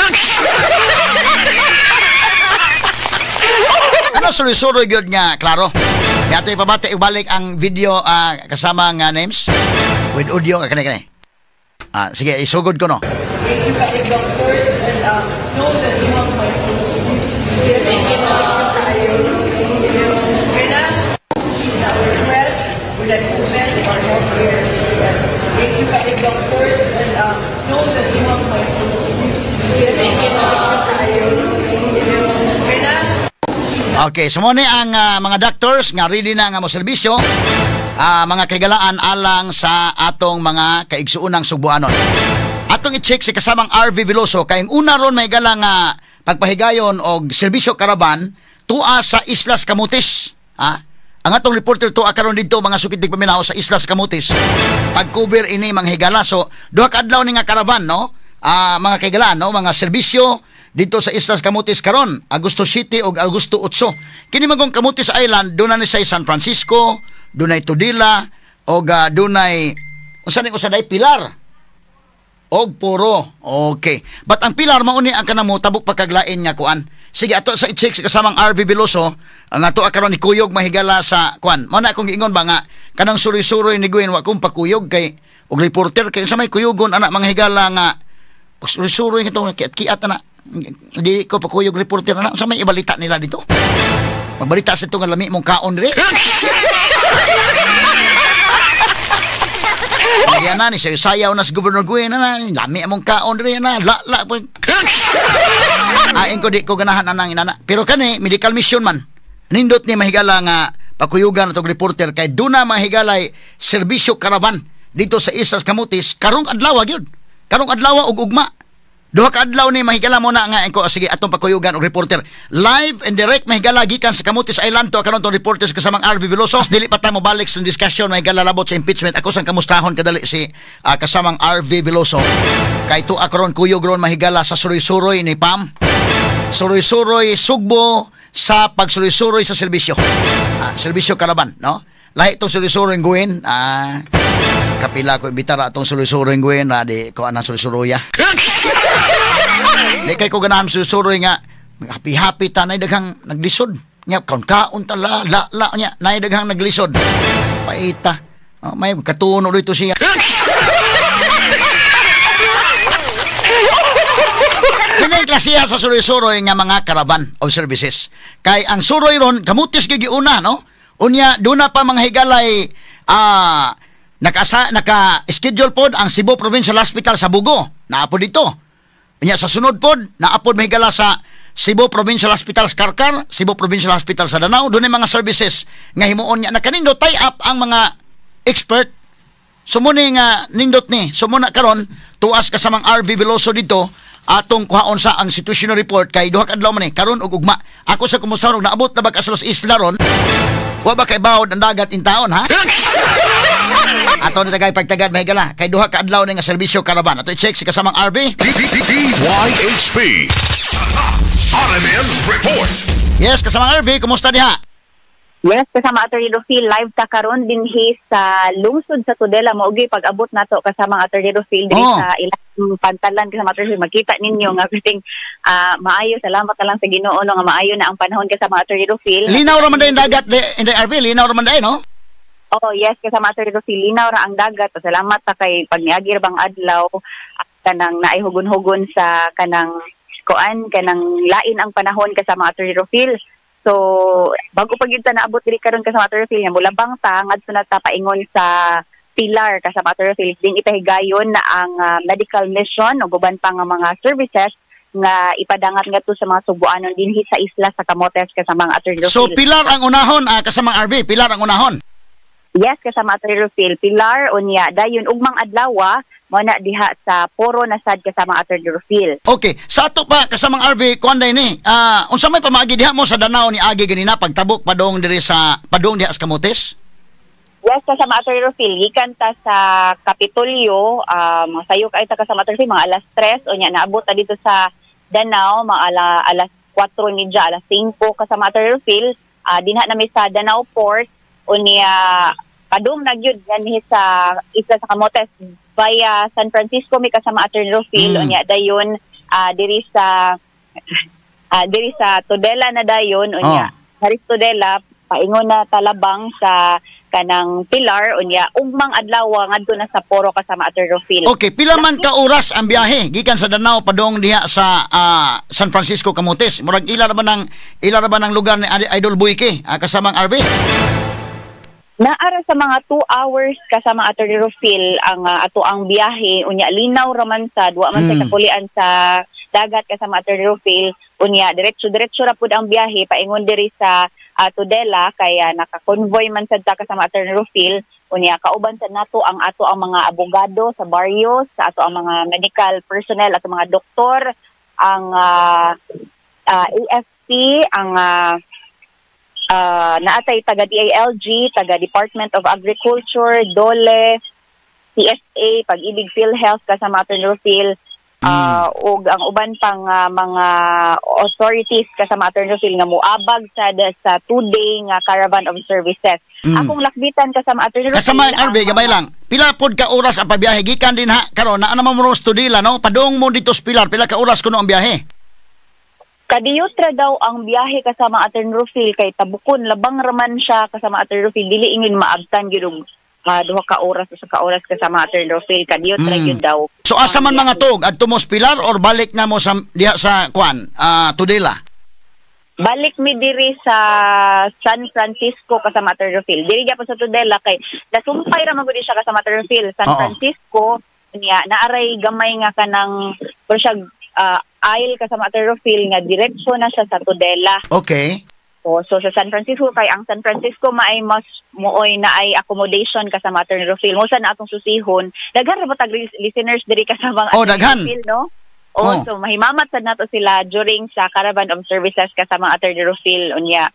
ano suroy-suroy gyud nga klaro. Kaya ito ipabati, ibalik ang video kasama nga names with audio kani. Sige, isugod ko no. Thank you, Kapit Doctors, and know that you have my full support. Thank you. Request with an improvement of our healthcare system. Thank you, Kapit Doctors, and know that you have my full support. Thank you. Okay, so muna ang mga doctors nga ready na nga mo serbisyo, mga kaigalaan alang sa atong mga kaigsuonang Sugbuanon. Atong i-check si kasamang RV Veloso kay ang una ron may gala nga pagpahigayon og serbisyo karaban tua sa Islas Camotes. Ang atong reporter tuwa karon didto mga sukit paminaw sa Islas Camotes. Pag-cover ini mga higala, so duha ka adlaw ni nga karaban, no? Mga kaigalaan, no, mga serbisyo dito sa Islas Camotes karon, Agosto City og Agosto 8. Kini magong Camotes Island dunay ni sa San Francisco, dunay Tudela og dunay unsa ning usa day Pilar og Puro. Okay. But ang Pilar mao ni ang kanamo tabok pagkaglain nga kuan. Sige, ato sa i-check sa kasamang RV Veloso ang ato karon ni kuyog mahigala sa kuan. Mao na akong giingon ba nga kanang suroy-suroy ni Gwen wa kong pakuyog kay og reporter kay sa may kuyugon ana mga higala nga suroy-suroy nga kiat-kiat ana. Di ko pakuyog reporter na sa may ibalita nila dito. Magbalita sa ito nga lami mong kaon rin. Kaya na ni sayaw na si Governor Gwen na lami among kaon diri na la la. Aing ko di ko ganahan anang inana. Pero kani medical mission man. Nindot ni mahigala nga pakuyugan atong reporter kay duna mahigalay serbisyo karavan dito sa Islas Camotes karong adlaw gyud. Karong adlaw ug ugma. Duha ka adlaw ni mahigala mo na nga ko sige atong pakuyugan og reporter live and direct mahigala gikan sa Camotes Island to karon tong reporter sa kasamang RV Veloso. Dili pa ta mo balik sa discussion mahigala labot sa impeachment. Ako sang kamustahon kadali si kasamang RV Veloso kay tuwa karon kuyog ron mahigala sa suroy-suroy ni Pam. Suroy-suroy sugbo sa pagsuroy-suroy sa serbisyo. Serbisyo karaban, no? Lahi tong suroy-suroy guin, kapila ko imbitar atong suroy-suroy guin, di ko anang suroy-suroya. Di kay ko ganahan suroy-suroy nga happy-happy ta nay daghang naglisod. Nya kaon-kaon ta la la la nya nay daghang naglisod. Paita. Oh, may katuno dito siya. Kini klasiha sa suroy-suroy nga mga caravan of services. Kay ang suroy ron Camotes gyud giuna, no? Unya duna pa mga higalay naka-schedule pod ang Cebu Provincial Hospital sa Bugo. Naapod dito. Unya sa sunod pod naapod mahigala sa Cebu Provincial Hospital sa Karkar, Cebu Provincial Hospital sa Danao. Dunay mga services nga himuon niya nakanindo tie up ang mga expert. Sumuni nga nindot ni sumuna karon tuas kasamang RV Veloso dito atong kuhaon sa ang situational report kay duha ka adlaw man ni karon og ugma. Ako sa kumusta og naabot na ba ka sa isla ron? Wa ba kay bawod ang dagat in taon, ha? Ato ni tagay pagtagad mahigala kay duha ka adlaw ni nga serbisyo karaban. Ato i-check si kasamang RV. DYHP RMN Report. Yes, kasamang RV, kumusta diha? Yes, kasama Attorney Rufil, live ta karon dinhi sa lungsod sa Tudela. Mao gyud pag-abot nato kasama Attorney Rufil diri sa ilang pantalan kasama Attorney Rufil. Makita ninyo nga kiting maayo, salamat na lang sa Ginoo no nga maayo na ang panahon kasama Attorney Rufil. Linaw ra man day dagat di RV, linaw ra man day, no? Oh, yes, kasama Attorney Rufil, linaw ra ang dagat. Salamat ta kay pag niagi ra bang adlaw kanang naay hugon-hugon sa kanang kuan kanang lain ang panahon kasama Attorney Rufil. So, bago pa gyud ta naabot diri karon kasama Attorney Rufil, mulabang ta ngadto na ta paingon sa Pilar kasama Attorney Rufil din ipahigayon na ang medical mission ug uban pa nga mga services nga ipadangat ngadto sa mga Subuanon dinhi sa isla sa Camotes kasama ang Attorney Rufil. So Pilar ang unahon kasama ang RV, Pilar ang unahon. Yes, kasama Attorney Rufil, Pilar unya dayon ugmang adlaw mo na diha sa Poro na sad kasama Attorney Rufil. Okay, sa ato pa kasamang RV kuan day ni. Unsa may pamaagi diha mo sa Danao ni agi ganina pagtabok padong diri sa padong diha sa Camotes? Yes, kasama Attorney Rufil, gikan ta sa Kapitolyo, sayo kay ta kasama Attorney Rufil mga alas 3 unya naabot ta dito sa Danao mga alas 4:30, alas 5 kasama Attorney Rufil. Dinha nami sa Danao Port unya padung na gyud ganhi sa isla sa Camotes via San Francisco mi kasama Attorney Rufil. Unya dayon diri sa Tudela na dayon unya diri sa Tudela paingon na talabang sa kanang Pilar unya ugmang adlaw ngadto na sa Poro kasama Attorney Rufil. Okay, pila man ka oras ang biyahe gikan sa Danao padung diha sa San Francisco Camotes? Murag ila ra ba ng lugar ni Idol Boyke kasamang RV? Naara sa mga 2 hours kasama Attorney Rufil ang ato ang biyahe unya linaw raman sa duwa man sa kapulian sa dagat kasama Attorney Rufil unya diretso-diretso ra pud ang biyahe paingon diri sa Tudela kaya naka-convoy man sad ta kasama Attorney Rufil unya kauban sad nato ang ato ang mga abogado sa baryo sa ato ang mga medical personnel ato mga doktor ang AFP ang naatay taga DILG, taga Department of Agriculture, DOLE, PSA, Pag-ibig PhilHealth kasama Attorney Rufil, ug ang uban pang mga authorities kasama Attorney Rufil nga moabag sa two-day nga caravan of services. Akong lakbitan kasama Attorney Rufil. Kasama RV, gabay lang. Pila pod ka oras ang pabiyahe gikan din ha karon naa naman mo sa Tudela, no? Padung mo dito sa Pilar, pila ka oras kuno ang biyahe? Kadiyutra daw ang biyahe kasama Attorney Rufil kay tabukon labang raman siya kasama Attorney Rufil dili ingin maabtan gyud og duha ka oras usa ka oras kasama Attorney Rufil kadiyutra gyud daw. So asa man mga tug adto mo sa Pilar or balik na mo sa diha sa kuan Tudela? Balik mi diri sa San Francisco, kasama Atty. Rufil. Diri gyapon sa Tudela kay nasumpay ra man gud siya, kasama Atty. Rufil. San Francisco niya naaray gamay nga kanang pero siya aisle, kasama Atty. Rufil, nga diretso na siya sa Tudela. So sa San Francisco kay ang San Francisco maay mas mooy na ay accommodation, kasama Atty. Rufil. Mo sa na atong susihon. Daghan ra ba tag listeners diri, kasama Oh, daghan. Rufil, no? Oh, so mahimamat sad nato sila during sa Caravan of Services, kasama Atty. Rufil, unya.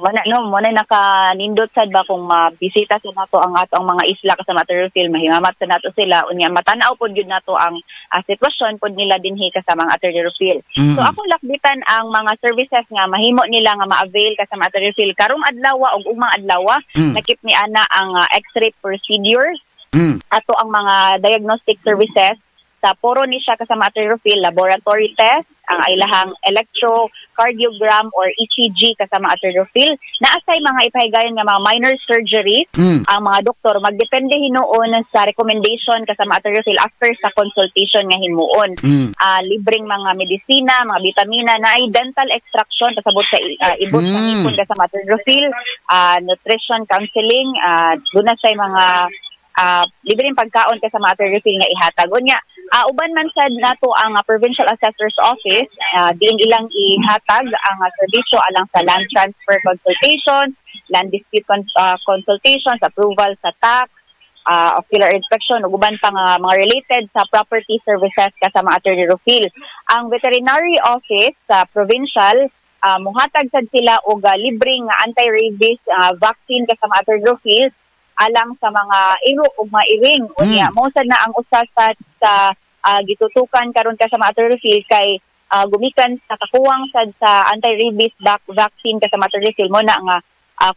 Mana no, mo na naka nindot sad ba kung mabisita sa nato ang ato ang mga isla, kasama Atty. Rufil, mahimamat sa nato sila, unya matan-aw pod gyud nato ang sitwasyon pod nila dinhi, kasama ang Atty. Rufil. So akong lakbitan ang mga services nga mahimo nila nga ma-avail, kasama Atty. Rufil, karong adlaw ug ugmang adlaw. Nakip ni ana ang x-ray procedures, ato ang mga diagnostic services sa Poro ni siya, kasama Atty. Rufil, laboratory test, ang ilahang electrocardiogram or ECG, kasama Atty. Rufil. Naasay mga ipahigayon nga mga minor surgeries ang mga doktor, magdepende hinuon sa recommendation, kasama Atty. Rufil, after sa consultation nga himuon. Libreng mga medisina, mga bitamina, na ay dental extraction pasabot sa ibot sa ngipon, kasama Atty. Rufil, nutrition counseling, duna say mga libreng pagkaon, kasama Atty. Rufil, nga ihatag. Unya, uban man sad nato ang Provincial Assessor's Office, diin ilang ihatag ang serbisyo alang sa land transfer consultation, land dispute consultations, approval sa tax, ocular inspection ug uban pa nga mga related sa property services, kasama Atty. Rufil. Ang veterinary office sa provincial, muhatag sad sila og libre nga anti-rabies vaccine, kasama Atty. Rufil, alang sa mga iro ug mga iring. Unya mo sad na ang usa sa gitutukan karon, kasama Atty. Rufil, kay gumikan sa kakuwang sad sa anti-rabies vaccine, kasama Atty. Rufil, mo na nga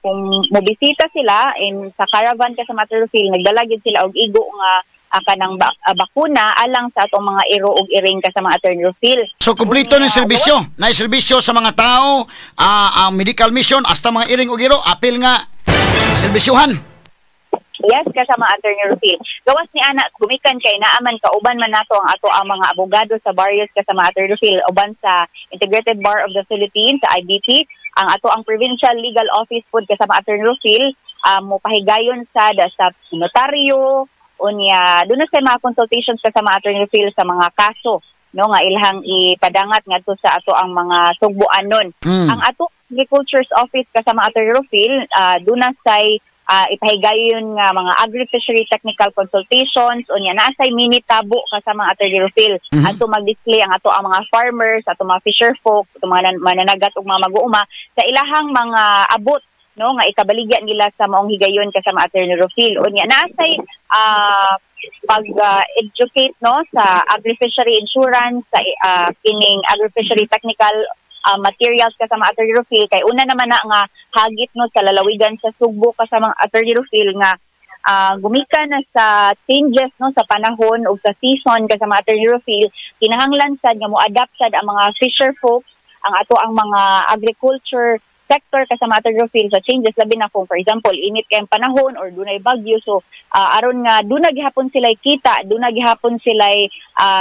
kung mobisita sila in sa caravan, kasama Atty. Rufil, nagdala gyud sila og igo nga kanang bakuna alang sa atong mga iro ug iring, kasama Atty. Rufil. So kumpleto ni serbisyo. Na serbisyo sa mga tao, ang medical mission hasta mga iring ug iro apil nga serbisyuhan. Yes, kasama Atty. Rufil. Gawas ni ana, gumikan kay naaman kauban man nato ang ato ang mga abogado sa barrios, kasama Atty. Rufil, uban sa Integrated Bar of the Philippines, sa IBP, ang ato ang Provincial Legal Office pod, kasama Atty. Rufil, mo pahigayon sa notaryo, unya doon na sa mga consultations, kasama Atty. Rufil, sa mga kaso no nga ilhang ipadangat ngadto sa ato ang mga sugboanon. Ang ato Agriculture's Office, kasama Atty. Rufil, doon na say ipahigayon nga mga agri-fishery technical consultations, unya naa say mini tabo, kasama Atty. Rufil. Adto mag-display ang ato ang mga farmers, ato mga fisher folk, ato mga mananagat ug mga mag-uuma sa ilahang mga abot no nga ikabaligya nila sa maong higayon, kasama Atty. Rufil. Unya naa say pag educate no sa agri-fishery insurance, sa kining agri-fishery technical materials, kasama Atty. Rufil, kay una naman na nga hagit no sa lalawigan sa Sugbo, kasama Atty. Rufil, nga gumikan na sa changes no sa panahon ug sa season, kasama Atty. Rufil, kinahanglan sad nga mo-adapt sad ang mga fisher folks, ang ato ang mga agriculture sector, kasama Atty. Rufil, sa changes, labi na kung for example init kay ang panahon or dunay bagyo. So aron nga duna gihapon sila kita, duna gihapon sila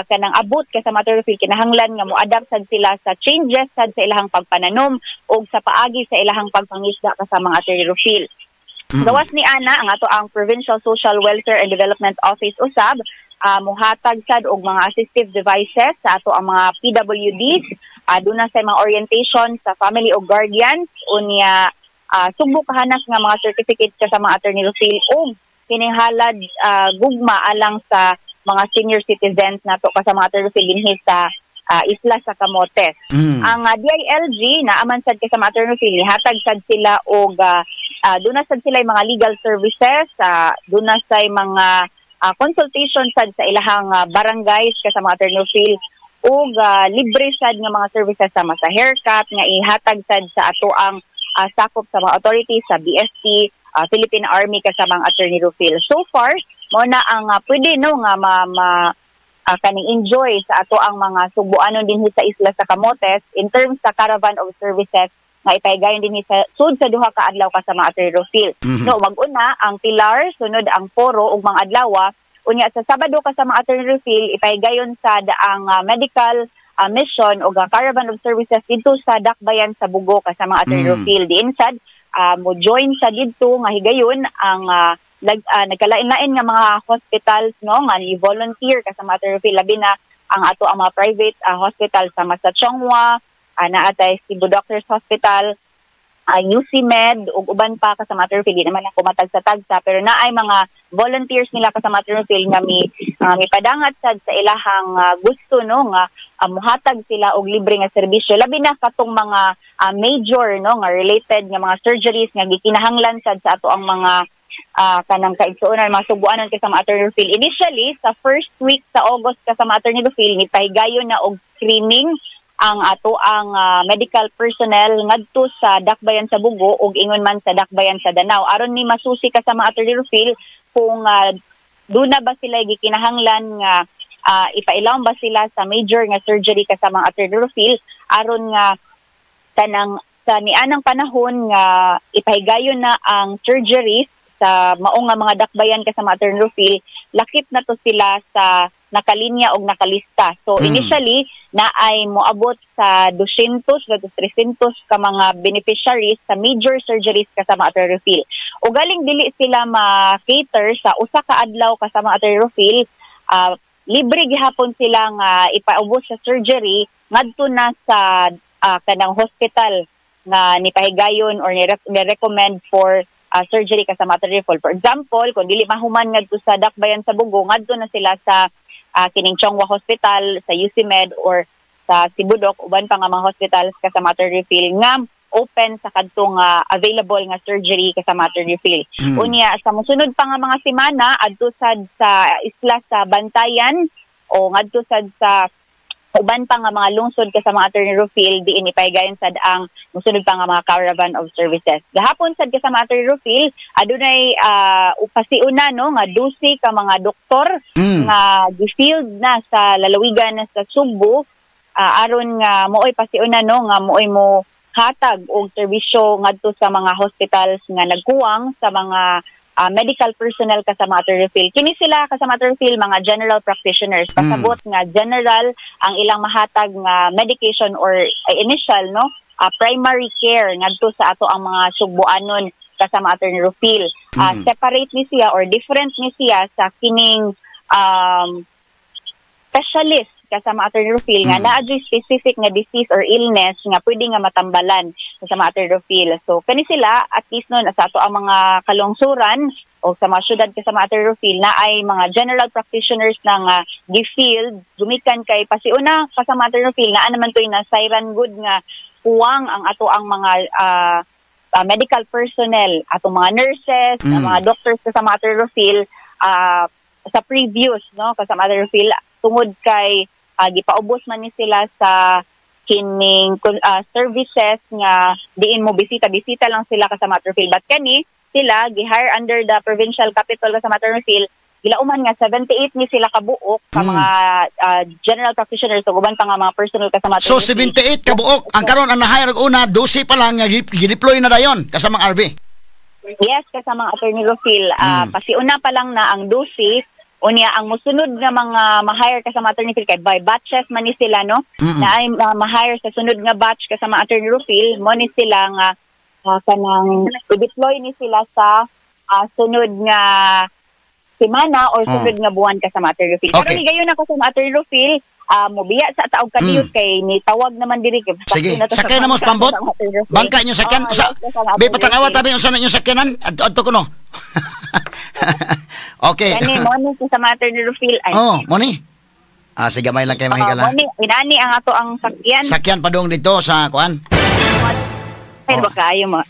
kanang abot, kasama Atty. Rufil, kinahanglan nga mo-adapt sad sila sa changes sad sa ilahang pagpananom o sa paagi sa ilahang pagpangisda, kasama Atty. Rufil. Gawas ni ana, ang ato ang Provincial Social Welfare and Development Office usab muhatag sad og mga assistive devices sa ato ang mga PWDs, aduna sa mga orientation sa family o guardians, unya Sugbo kahanas nga mga certificates, kasama Attorney Rufil, og kining halad gugma alang sa mga senior citizens nato, kasama Attorney Rufil, dinhi sa isla sa Camotes. Ang DILG naaman sad, kasama Attorney Rufil, nihatag sad sila og duna sad sila mga legal services, duna say mga consultation sad sa ilahang barangays, kasama Attorney Rufil, ug libre sad nga mga services sama sa haircut nga ihatag sad sa ato ang sakop sa mga authorities sa BFP, Philippine Army, kasama ang Attorney Rufil. So far, mo na ang pwede no nga ma kaning enjoy sa ato ang mga sugboanon dinhi sa isla sa Camotes in terms sa caravan of services nga ipahigayon dinhi sa sud sa 2 ka adlaw, kasama Attorney Rufil. No, mag-una ang Pilar, sunod ang Poro ug mga adlaw. Unya sa Sabado, kasama Attorney Rufil, ipahigayon sad ang medical mission o caravan of services didto sa Dakbayan sa Bugo kasama Attorney Rufil. Diin sad mo join sa didto nga higayon ang nagkalain-lain nga mga hospitals, no, nga ni volunteer kasama Attorney Rufil, labi na ang ato ang mga private hospital sama sa Chong Hua, naa tay Cebu Doctors Hospital, UC Med ug uban pa kasama Attorney Rufil. Di naman ako matagsa-tagsa, pero naay mga volunteers nila kasama Attorney Rufil nga mi padangat sad sa ilahang gusto, no, nga muhatag sila og libre nga serbisyo, labi na katong mga major, no, nga related nga mga surgeries nga gikinahanglan sad sa ato ang mga kanang kaigsuonan, mga subuanon kasama Attorney Rufil. Initially, sa first week sa August kasama Attorney Rufil, ni pahigayon na og screening ang ato ang medical personnel ngadto sa Dakbayan sa Bugo ug ingon man sa Dakbayan sa Danao aron ni masusi kasama Attorney Rufil kung duna ba sila gikinahanglan nga ipailawom ba sila sa major nga surgery kasama Attorney Rufil, aron nga kanang sa nianang panahon nga ipahigayon na ang surgeries sa mao nga mga dakbayan kasama Attorney Rufil, lakip na to sila sa nakalinya og nakalista. So initially na ay moabot sa 200 to 300 ka mga beneficiaries sa major surgeries kasama Attorney Rufil. O galing dili sila ma-cater sa usa ka adlaw kasama Attorney Rufil, libre gihapon sila nga ipaubos sa surgery ngadto na sa kanang hospital nga nipahigayon or ni-recommend for surgery kasama Attorney Rufil. For example, kung dili mahuman ngadto sa Dakbayan sa Bugo, ngadto na sila sa kining Chong Hua Hospital, sa UC Med or sa Cebu Doc, uban pa nga mga hospitals kasama Attorney Rufil nga open sa kadtong available nga surgery kasama Attorney Rufil. Unya sa mosunod pa nga mga semana, adto sad sa isla sa Bantayan o ngadto sad sa uban pa nga mga lungsod kasama Attorney Rufil, diin ipahigayon sad ang mosunod pa nga mga caravan of services. Gahapon sad kasama Attorney Rufil, adunay pasiuna, no, nga 12 ka mga doktor nga gi-field na sa lalawigan sa Sugbo aron nga mooy pasiuna, no, nga mooy mo hatag og serbisyo ngadto sa mga hospitals nga nagkuwang sa mga medical personnel kasama Attorney Rufil. Kini sila kasama Attorney Rufil, mga general practitioners. Pasabot nga general ang ilang mahatag nga medication or initial, no, primary care ngadto sa ato ang mga sugboanon kasama Attorney Rufil. Separate ni siya or different ni siya sa kining specialist kasama Attorney Rufil nga naa jud specific nga disease or illness nga pwede nga matambalan kasama Attorney Rufil. So kani sila at least nun sa ato ang mga kalungsuran o sa mga syudad kasama Attorney Rufil na ay mga general practitioners na nga gi-field gumikan kay pasiuna kasama Attorney Rufil naa naman to'y na siren good nga kuwang ang ato ang mga medical personnel, atong mga nurses, mga doctors kasama Attorney Rufil sa previous, no, kasama Attorney Rufil, tungod kay gipaubos man ni sila sa kining services nga diin mo bisita-bisita lang sila kasama Attorney Rufil. But kani sila gi-hire under the provincial capital kasama Attorney Rufil, gilauman nga 78 ni sila kabuok sa mga general practitioners ug uban pa nga mga personal kasama So Attorney Rufil. 78 kabuok ang karon ang na-hire og una, 12 pa lang nga gi-deploy na dayon kasamang RV. Yes, kasama Attorney Rufil. Pasiuna pa lang na ang 12. Unya ang musunod nga mga ma-hire kasama Attorney Rufil kay by batches man ni sila, no, na ay ma-hire sa sunod nga batch kasama Attorney Rufil, mo ni sila nga kanang i-deploy ni sila sa sunod nga semana or sunod nga buwan kasama Attorney Rufil. Pero higayon ako sa Attorney Rufil, mobiya sa taog kadiyot kay ni tawag naman diri kay Sige, sakto na to sa sakay na mo sa bangka pambot. kasama Attorney Rufil. Bangka inyo sakyan. Oh, Sa yes, kasama Be Attorney patanawa Rufil. Tabi unsa na inyong sakyanan? Adto adto kuno. Okay. Kani mo ni sa Attorney Rufil ay. Oh, mo ni. Ah, sige, gamay lang kay Oh, mahigala. mo ni inani ang ato ang sakyan. Sakyan padung dito sa kuan. Ay, Oh. baka ayo mo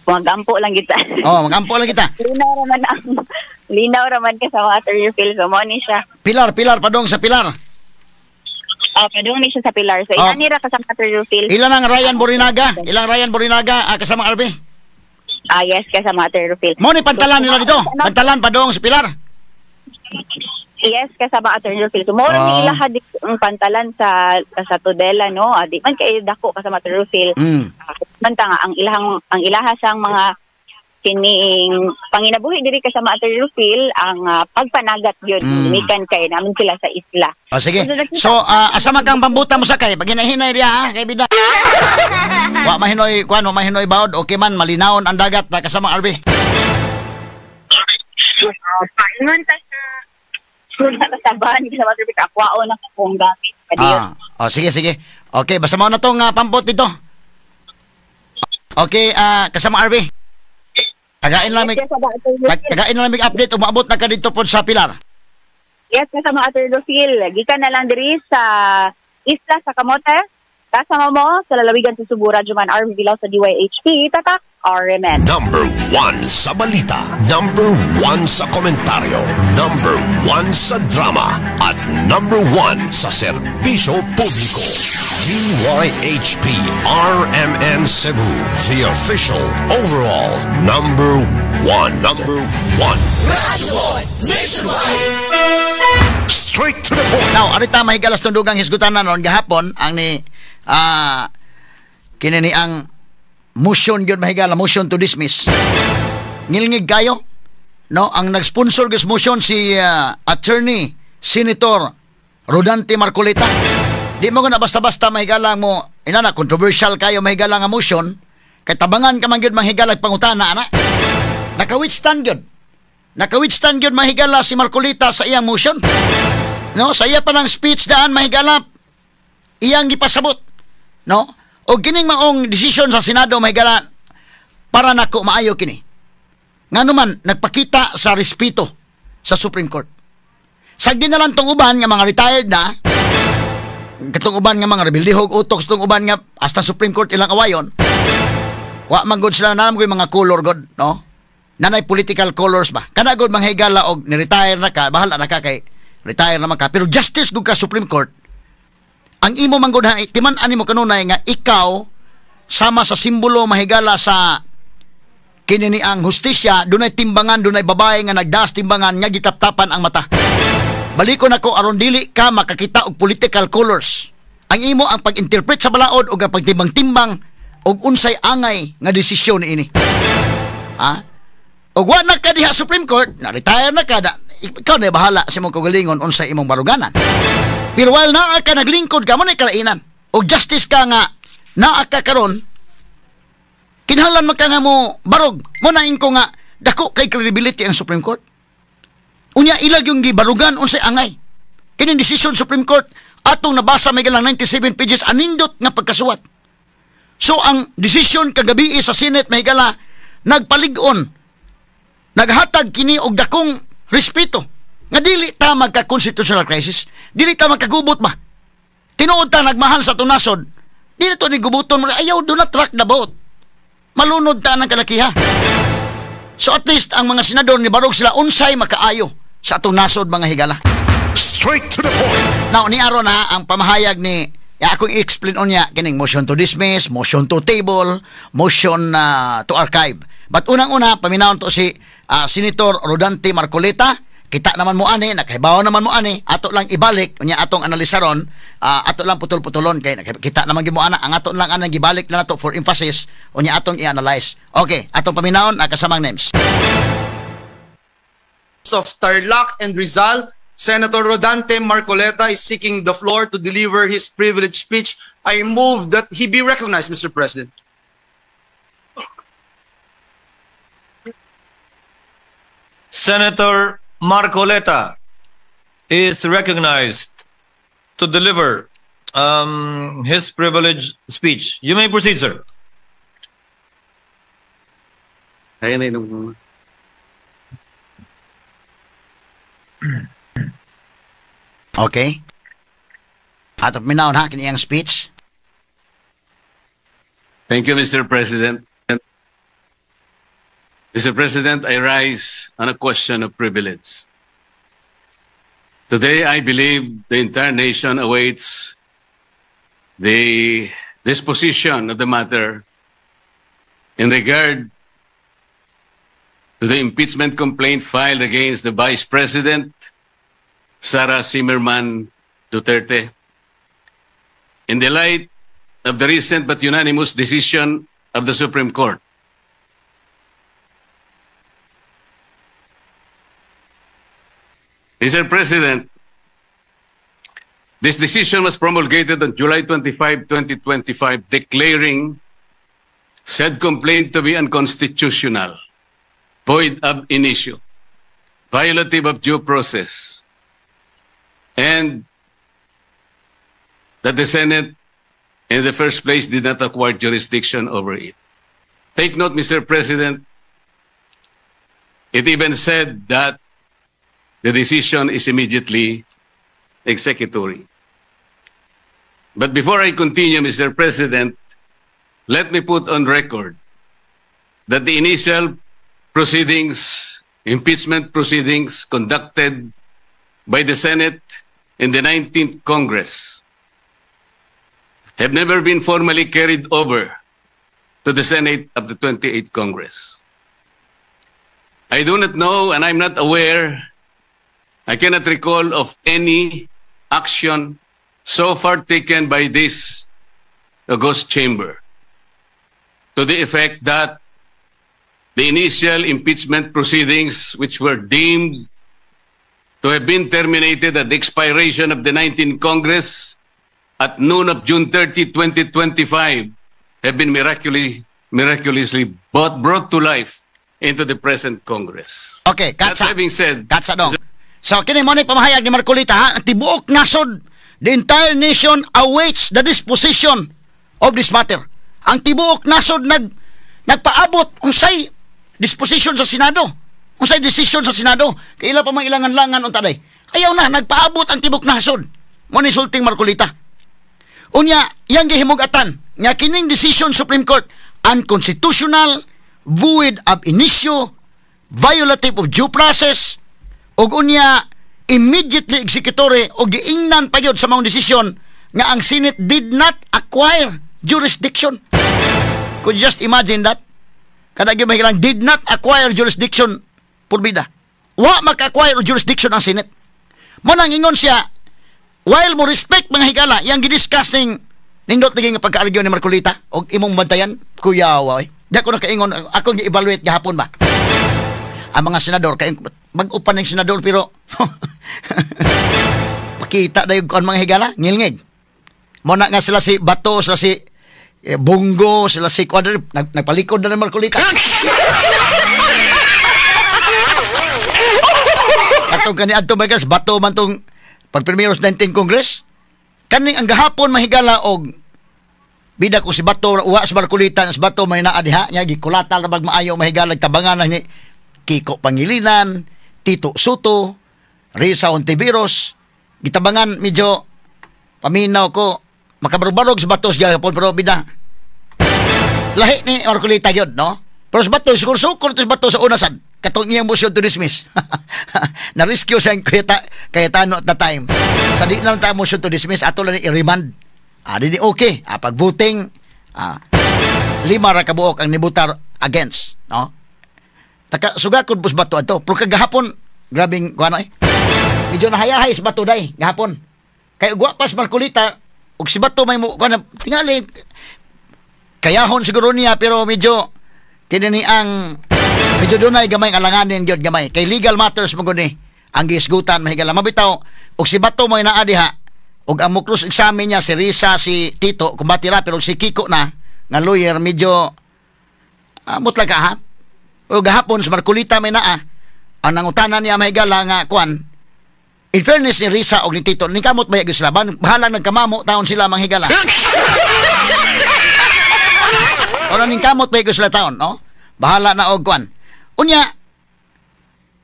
magampo lang kita. Oh, magampo lang kita. Linaw raman ka sa Attorney Rufil. So mo ni siya. Pilar, pilar padung sa pilar. Oh, padung ni siya sa pilar. So Oh. inani ra ka sa Attorney Rufil. Ilan ang Ryan Borinaga? Ilang Ryan Borinaga kasamang RV? Ah, yes, ka sa Attorney Rufil. Mo ni pantalan nila dito. Pantalan padung sa pilar. Yes, kasama Attorney Rufil. So, mo ni ilaha di ang pantalan sa Tudela, no? Ah, di man kay dako kasama Attorney Rufil. Man ta nga ang ilahang ang ilaha sang mga Kining panginabuhi diri kasama, Atty. Rufil, ang pagpanagat yun gikan kay namin sila sa isla. O sige. So, asa man kang pambuta mo sakay? Pag hinahinay riya ha, kay bida. Wa mahinoy kuan, wa mahinoy bawod. Okay man, malinawon ang dagat na kasama RB. Paingon ta sa kasaban kasama Atty. Rufil, akwaon ang akong gamit. Padiyon. Ah, o sige, sige. Okay, basta mo na tong pampot dito. Okay, kasama RB. Tagain lang Yes, kasama Atty. Rufil. Tagain lang mig update, umaabot na ka dito po sa Pilar. Yes, kasama Atty. Rufil. Gikan na lang diri sa Isla sa Camote. Kasama mo sa lalawigan sa Cebu, Radyoman RV Bilao sa DYHP, Tatak RMN. Number 1 sa balita. Number 1 sa komentaryo. Number 1 sa drama. At number 1 sa serbisyo publiko. DYHP RMN Cebu. The official overall number 1. Number 1. Straight to the point. Now, arita mahigalas tundugang hisgutan na noon gahapon ang ni kini ni ang motion gyud, mahigala, motion to dismiss. Ngilngig kayo. No, ang nag-sponsor gyud motion si Attorney Senator Rodante Marcoleta. Di mo na basta-basta, mahigala, mo inana controversial kayo, mahigala, nga motion kay tabangan ka man gyud, mahigala, pangutana ana. Naka-withstand gyud. Naka-withstand gyud, mahigala, si Marcoleta sa iyang motion. No, sa iya pa lang speech daan, mahigala, iyang gipasabot. No? O kining maong desisyon sa Senado, mahigala, para nako maayo kini. Ngano man nagpakita sa respeto sa Supreme Court. Sagdi na lang tong uban nga mga retired na, katong uban nga mga rebildihog utok, tong uban nga hasta Supreme Court ilang awayon. Wa man gud sila na mga color god, no? Nanay political colors ba? Kana gud mga higala og ni-retire na ka, bahala na ka kay retire naman ka. Pero justice gud ka Supreme Court. Ang imo man gud ha, timan ani mo kanunay nga ikaw sama sa simbolo, mahigala, sa kini ni ang hustisya, dunay timbangan, dunay babae nga nagdas timbangan nga gitaptapan ang mata. Balikon nako aron dili ka makakita og political colors. Ang imo ang pag-interpret sa balaod ug ang pagtimbang-timbang og unsay angay nga desisyon niini. Ha? Og wa na ka diha Supreme Court, na retire na ka, na, ikaw na bahala sa imong kaugalingon unsay imong baruganan. Pero while naa ka naglingkod ka mo na kalainan. Og justice ka nga naa ka karon, kinahanglan man ka nga mo barog. Mo na ko nga dako kay credibility ang Supreme Court. Unya ilag yung gibarugan unsay angay. Kining decision Supreme Court atong nabasa may galang 97 pages, anindot nga pagkasuwat. So ang decision kagabi sa Senate, mahigala, nagpalig-on, naghatag kini og dakong respeto nga dili ta magka-constitutional crisis, dili ta magkagubot ba. Tinuod ta nagmahal sa tunasod, dili to ni gubuton mo, ayaw, do not rock the boat. Malunod ta ng kalakiha. So at least ang mga senador ni barog sila unsay makaayo sa atong nasod, mga higala. Straight to the point. Now, ni aron na ang pamahayag ni ya, akong i-explain unya kining motion to dismiss, motion to table, motion to archive. But unang-una, paminawon to si Senator Rodante Marcoleta. Kita naman mo ani, nakahibaw naman mo ani, ato lang ibalik, unya atong analisaron, ato lang putol-putulon kay kita naman gimo ana, ang ato lang anang gibalik na nato for emphasis, unya atong i-analyze. Okay, atong paminawon ang kasamang names. Of Tarlac and Rizal, Senator Rodante Marcoleta is seeking the floor to deliver his privileged speech. I move that he be recognized, Mr. President. Senator Marcoleta is recognized to deliver his privileged speech. You may proceed, sir. Ayun na inom. Okay. Atong paminawon ha kini iyang speech. Thank you, Mr. President. Mr. President, I rise on a question of privilege. Today, I believe the entire nation awaits the disposition of the matter in regard to the impeachment complaint filed against the Vice President, Sara Zimmerman Duterte. In the light of the recent but unanimous decision of the Supreme Court. Mr. President, this decision was promulgated on July 25, 2025, declaring said complaint to be unconstitutional, void ab initio, violative of due process, and that the Senate in the first place did not acquire jurisdiction over it. Take note, Mr. President, it even said that the decision is immediately executory. But before I continue, Mr. President, let me put on record that the initial proceedings, impeachment proceedings conducted by the Senate in the 19th Congress have never been formally carried over to the Senate of the 28th Congress. I do not know and I'm not aware, I cannot recall of any action so far taken by this august chamber to the effect that the initial impeachment proceedings, which were deemed to have been terminated at the expiration of the 19th Congress at noon of June 30, 2025, have been miraculously brought to life into the present Congress. Okay, That katsa. having said, Katsa dong. So kini mo ni pamahayag ni Marcoleta ha, ang tibuok nasod, the entire nation awaits the disposition of this matter. Ang tibuok nasod nagpaabot unsay disposition sa Senado. Unsay decision sa Senado. Kay ila pa mang ilangan-langan unta day. Ayaw na nagpaabot ang tibuok nasod. Mo ni sulting Marcoleta. Unya, yang gihimugatan nga kining decision Supreme Court unconstitutional, void ab initio, violative of due process, ug unya immediately executory, og giingnan pa gyud sa maong desisyon nga ang Senate did not acquire jurisdiction. Could you just imagine that? Kada gyud mahilang did not acquire jurisdiction purbida. Wa maka-acquire jurisdiction ang Senate. Mo nang ingon siya, while mo respect mga higala, yang gidiscuss ning nindot lagi nga pagka-argue ni Marcoleta og imong bantayan, kuya oy. Di ako nakaingon, ako gi-evaluate gahapon ba. Ang mga senador kay mag-upan ng senador pero pakita dayon kuan mga higala, ngilngig. Mo na nga sila si Bato, sila si Bong Go, sila si kuan nagpalikod na ng Marcoleta. Katong kani adto mga Bato man tong pagpirmiro sa 19 Congress. Kaning ang gahapon mahigala og bida ko si Bato uwa sa Marcoleta, si Bato may naa diha nya gikulata ra bag maayo mahigala tabangan ni Kiko Pangilinan, Tito Sotto, Risa Hontiveros, gitabangan medyo paminaw ko makabarbarog sa Bato sa gahapon pero bida lahi ni Marcoleta gyud no. Pero sa Bato siguro sukol to sa Bato sa una sad katong iyang motion to dismiss. Na rescue sa Cayetano at the time. Sa di na lang tayo motion to dismiss, ato lang i-remand. Ah, di di okay. Ah, pag voting, 5 ra kabuok ang nibutar against, no? Nakasugakod pos Bato adto. Pero kagahapon, grabing kuano eh. Medyo nahayahay sa Bato day gahapon. Kay ugwa pa sa Marcoleta ug si Bato may mo kuano tingali kayahon siguro niya pero medyo kini ang medyo dunay gamay alanganin gyud gamay kay legal matters mo gud ni ang gisgutan mahigala mabitaw og si Bato mo naa diha og ang mo cross examine niya si Risa si Tito kumbati ra pero si Kiko na nga lawyer medyo amot lang ka ha o gahapon sa Marcoleta may naa ang nangutana niya mahigala nga kuan. In fairness ni Risa og ni Tito ni kamot ba gyud sila bahala nagkamamo taon sila manghigala ora ning kamot ba gyud sila taon no bahala na og kuan. Unya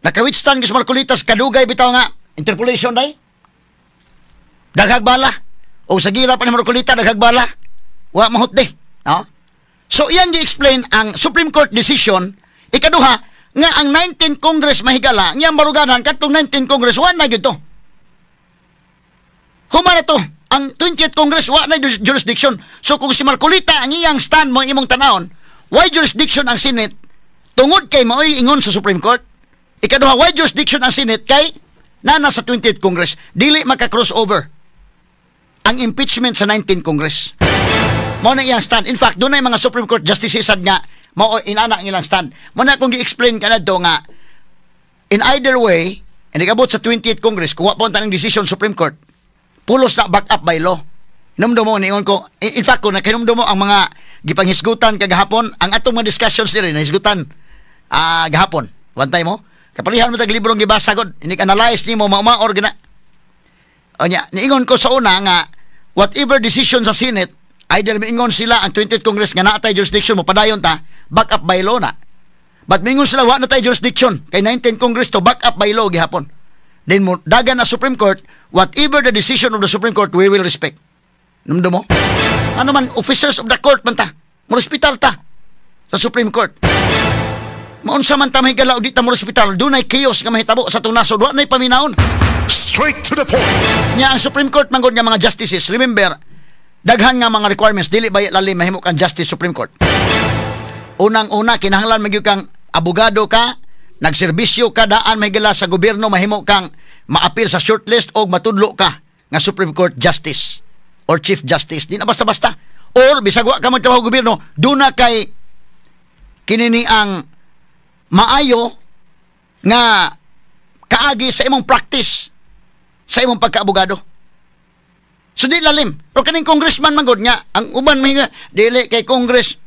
nakawithstand gyud sa Marcoleta kadugay bitaw nga interpolation day daghag bala o sa gira pa ni Marcoleta daghag bala wa mahutdi no. So iyang gi-explain ang Supreme Court decision ikaduha nga ang 19 Congress mahigala nga baruganan kadtong 19 Congress wa na gyud to. Human na to ang 20th Congress wa na jurisdiction. So kung si Marcoleta ang iyang stand mo imong tanawon, why jurisdiction ang Senate tungod kay maoy ingon sa Supreme Court? Ikaduha, why jurisdiction ang Senate kay nana sa 20th Congress dili maka-crossover ang impeachment sa 19th Congress. Mao na iyang stand. In fact, dunay mga Supreme Court justices sad nga mao inana ang ilang stand. Mao na akong gi-explain kanadto nga in either way, Hindi kabot sa 28th Congress, kuha po ang tanang decision Supreme Court. Pulos na back up by law. Hinumdum mo, niingon ko, in fact, kung nakahinumdum mo ang mga gipanghisgutan kagahapon, ang atong mga discussions diri nahisgutan gahapon. Wantay mo? Kapalihan mo tag librong gibasa god, inig-analyze nimo maumaor gina. Onya, niingon ko sa una nga whatever decision sa Senate, either miingon sila ang 20th Congress nga naa tay jurisdiction mo padayon ta, back up by law na. But miingon sila wa na tay jurisdiction kay 19th Congress to, back up by law gihapon. Then mo dagan na Supreme Court, whatever the decision of the Supreme Court, we will respect. Numdo mo? Ano man, officers of the court man ta. Mo ta sa Supreme Court. Maunsa man ta mahigala o di ta mo hospital, dunay chaos nga mahitabo sa atong nasod, wa na'y paminawon. Straight to the point. Nya ang Supreme Court man gud nga mga justices, remember, daghan nga mga requirements, dili ba lalim mahimo kang justice Supreme Court. Unang-una, kinahanglan magyud kang abogado ka, nagserbisyo ka daan mahigala sa gobyerno, mahimo kang maapil sa shortlist o matudlo ka nga Supreme Court Justice or Chief Justice. Di na basta-basta. Or bisag wa ka magtrabaho gobyerno, duna kay kinini ang maayo nga kaagi sa imong practice sa imong pagkaabogado. So di lalim. Pero kaning congressman man gud nga ang uban mahiga dili kay Congress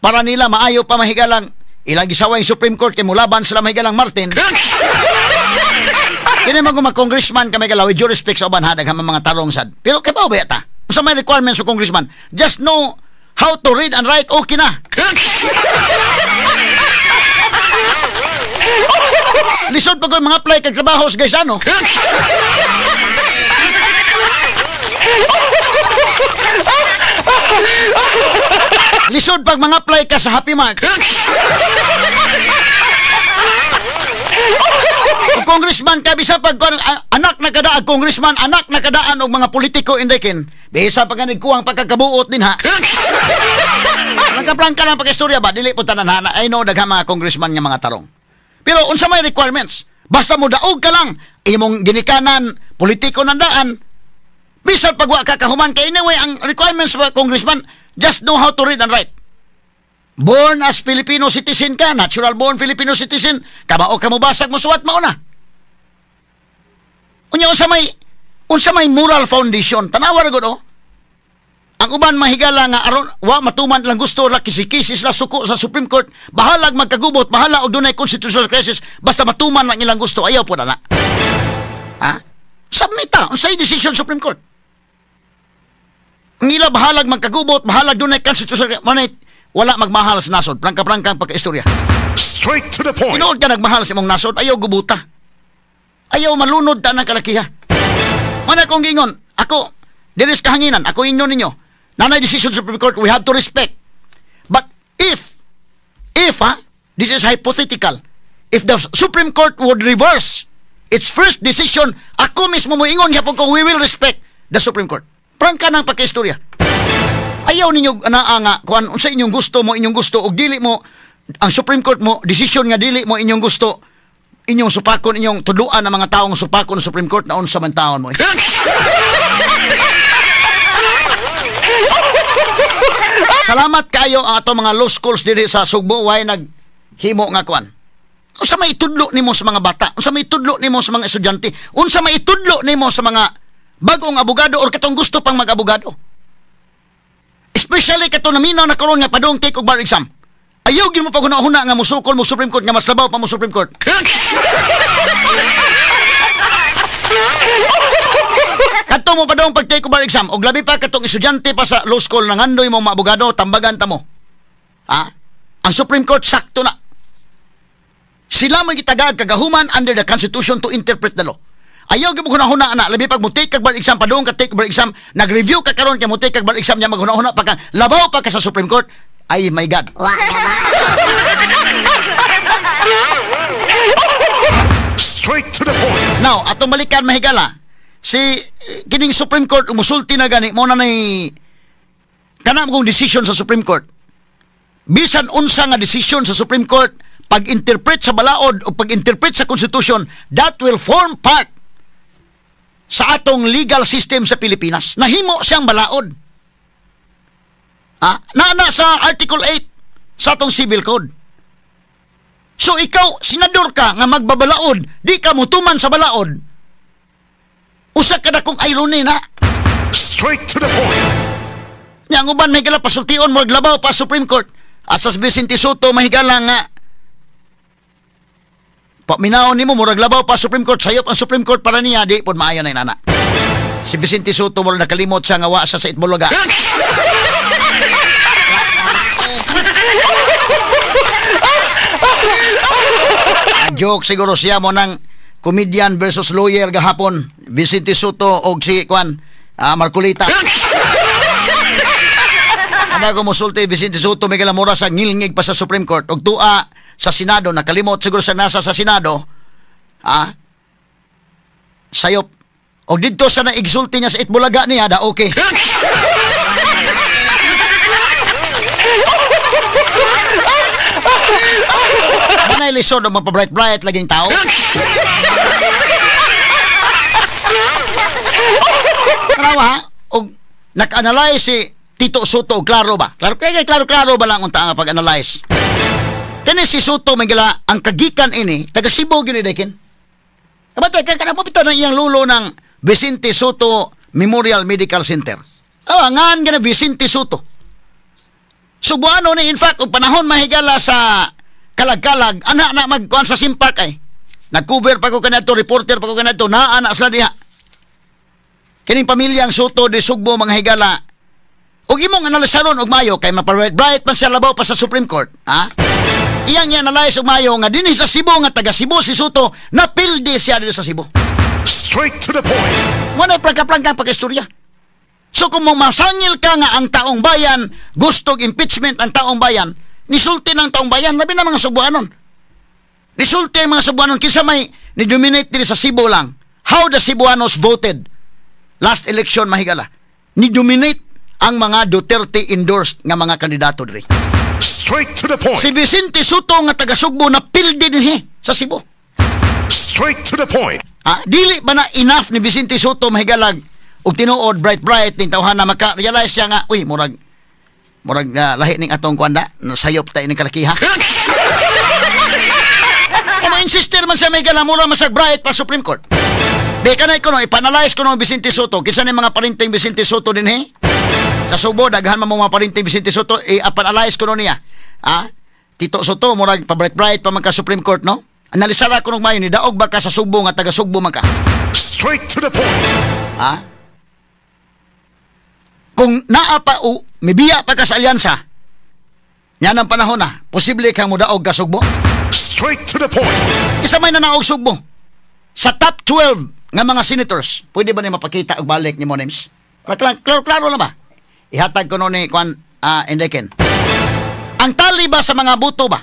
para nila maayo pa mahigalang ilang gisaway yung Supreme Court kay mulaban sila mahigalang Martin. Kini man kung congressman ka mahigala, with due respect sa uban ha, daghan man mga tarong sad. Pero kay ba ta? Unsa may requirements sa congressman? Just know how to read and write, okay na. Lisod pa ko mga apply kag trabaho sa guys ano. Lisod pag mga apply ka sa Happy Mart. Kung congressman ka, bisa pag anak na kada congressman, anak na kadaan og mga politiko indekin, bisa pag kuwang pagkakabuot din ha. Nagkaplangka lang pagka-istorya ba, dili po tanan ha, I know daghan mga congressman nga mga tarong. Pero unsa may requirements? Basta mo daog ka lang, imong ginikanan, politiko nandaan, bisan pag wa ka kahuman kay anyway, ang requirements sa congressman, just know how to read and write. Born as Filipino citizen ka, natural born Filipino citizen, kabao ka mo basag mo suwat mao na. Unya unsa may moral foundation? Tanawa ra gud oh. Ang uban mahigala nga aron wa matuman lang gusto la kisi-kisi sila suko sa Supreme Court, bahalag magkagubot, bahala og dunay constitutional crisis, basta matuman lang ilang gusto, ayaw po na na. Ha? Submit ta, unsay decision Supreme Court? Ang ila bahalag magkagubot, bahalag dunay constitutional manay wala magmahal sa nasod. Prangka-prangka ang pagkaistorya. Straight to the point. Tinuod ka nagmahal sa imong nasod, ayaw gubuta. Ayaw malunod ta ng kalakiha. Mana kong gingon, ako, diris kahanginan, ako inyo ninyo. Nanay decision Supreme Court, we have to respect. But if ha, this is hypothetical, if the Supreme Court would reverse its first decision, ako mismo mo ingon gyapon ko, we will respect the Supreme Court. Prangka ng pagkaistorya. Ayaw ninyo naa nga kuan unsa inyong gusto mo inyong gusto og dili mo ang Supreme Court mo decision nga dili mo inyong gusto inyong supakon inyong tudluan ang mga taong supakon sa Supreme Court na unsa man taon mo. Salamat kayo ang ato mga law schools diri sa Sugbo way naghimo nga kuan. Unsa may itudlo nimo sa mga bata? Unsa may itudlo nimo sa mga estudyante? Unsa may itudlo nimo sa mga bagong abogado or katong gusto pang mag-abogado? Especially kato naminaw na karon nga padung take og bar exam. Ayaw gyud mo paghuna-huna nga mosukol mo Supreme Court nga mas labaw pa mo Supreme Court. Kadto mo padung pag take og bar exam og labi pa katong estudyante pa sa law school nangandoy mo maabogado, tambagan ta mo. Ha? Ang Supreme Court sakto na. Sila mo gitagag kagahuman under the Constitution to interpret the law. Ayaw gyud mo hunahuna ana, labi pag mo take kag bar exam padung ka take bar exam, nag-review ka karon kay mo take kag bar exam nya maghuna-huna pa ka, labaw pa ka sa Supreme Court. Ay my God. Wa na ba? Straight to the point. Now, atong balikan mahigala. Si kining Supreme Court musulti na gani mo na nay kana kong decision sa Supreme Court. Bisan unsa nga decision sa Supreme Court pag-interpret sa balaod o pag-interpret sa Constitution, that will form part sa atong legal system sa Pilipinas. Nahimo siyang balaod. Ha? Na sa Article 8 sa atong Civil Code. So ikaw, senador ka nga magbabalaod, di ka mutuman sa balaod. Usa ka dakong irony na. Straight to the point. Nya ang uban mahigala pasultion mo labaw pa Supreme Court. Asas Vicente Soto mahigala nga paminaon nimo murag labaw pa Supreme Court, sayop ang Supreme Court para niya, di pod maayo na inana. Si Vicente Soto murag nakalimot siya nga wa siya sa Itbulaga. Joke siguro siya mo ng comedian versus lawyer gahapon, Vicente Soto og si Kwan Marcolita. Ano ko musulti Vicente Soto may mura sa ngilngig pa sa Supreme Court og tuwa sa Senado, nakalimot siguro sa nasa sa Senado. Sayop. Og didto sa naigsulti niya sa Itbulaga niya da okay. Manay lisod og magpa-bright-bright laging tao. Tanawa, og naka-analyze si Tito Soto, klaro ba? Klaro, kaya klaro-klaro ba lang unta ang pag-analyze? Kani si Soto, may gala, ang kagikan ini, taga Cebu gini dekin. Kabatay, kaya kanapapito ng iyang lulo ng Vicente Soto Memorial Medical Center. Awangan ka na Vicente Soto. Subuano ni, in fact, kung panahon mahigala sa kalag-kalag, anak na magkuhan sa simpak ay. Nag-cover pa ko kanadto, reporter pa ko kanadto, naa na sila diha. Kining pamilyang Soto de Sugbo mga higala. Og imong analisaron og mayo kay mapa-bright man siya labaw pa sa Supreme Court, ha? Iyang i-analyze og mayo nga dinhi sa Cebu nga taga Cebu si Soto, napildi siya dito sa Cebu. Straight to the point. Wala plangka-plangka pag-istorya. So kung masangil ka nga ang taong bayan, gustog impeachment ang taong bayan, nisulti ng taong bayan, labi na mga Subuanon. Nisulti ang mga Subuanon kinsa may ni-dominate diri sa Cebu lang. How the Cebuanos voted last election mahigala. Ni-dominate ang mga Duterte endorsed nga mga kandidato diri. Straight to the point. Si Vicente Soto nga taga Sugbo na pildi dinhi sa Cebu. Straight to the point. Dili ba na enough ni Vicente Soto mahigalag og tinuod bright ning tawhana maka-realize siya nga uy murag lahi ning atong kuan da nasayop ta ining kalakiha. Mo insister man siya mahigala mura masag bright pa Supreme Court. Di kanay ko no ipanalize ko no Vicente Soto kinsa ni mga parinting Vicente Soto dinhi. Sa Subo, daghan man mo mga parinting Vicente Soto, i-analyze ko no niya. Tito Soto, murag pa-bright-bright pa man ka Supreme Court, no? Analisara ko nung mayo, ni daog ba ka sa Sugbo nga taga Sugbo man ka? Straight to the point. Kung naa pa o mibiya pa ka sa alyansa, yan ang panahon na, posible kang mudaog ka Sugbo? Straight to the point. Isa may nanaog Sugbo. Sa top 12 nga mga senators, pwede ba ni mapakita og balik ni Monems? Klaro-klaro na ba? Ihatag ko no ni Kwan Endeken. Ang tali ba sa mga buto ba?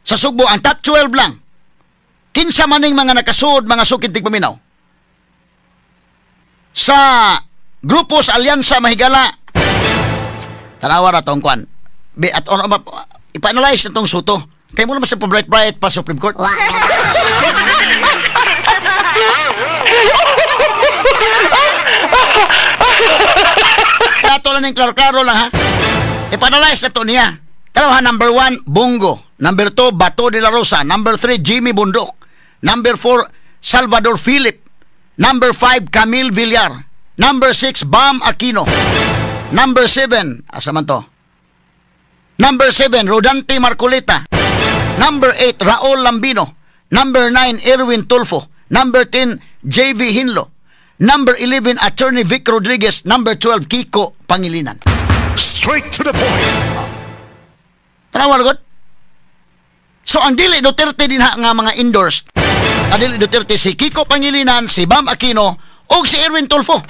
Sa Sugbo, ang top 12 lang. Kinsa maning mga nakasuod, mga sukid tigpaminaw. Sa grupo sa Alyansa Mahigala, tanawa ra tong Kwan. At ipa-analyze na tong Soto. Kaya mo naman sa pa-bright-bright pa Supreme Court. Ato lang ng klaro-klaro lang ha. Ipanalize na to niya. Kalawa, number 1, Bongo. Number 2, Bato de la Rosa. Number 3, Jimmy Bundok. Number 4, Salvador Philip. Number 5, Camille Villar. Number 6, Bam Aquino. Number 7, asa man to? Number 7, Rodante Marcoleta. Number 8, Raul Lambino. Number 9, Erwin Tulfo. Number 10, JV Hinlo. Number 11, Attorney Vic Rodriguez. Number 12, Kiko Pangilinan. Straight to the point. Tanawa, God. So, ang dili Duterte din ha nga mga endorsed. Ang dili Duterte si Kiko Pangilinan, si Bam Aquino, o si Erwin Tulfo.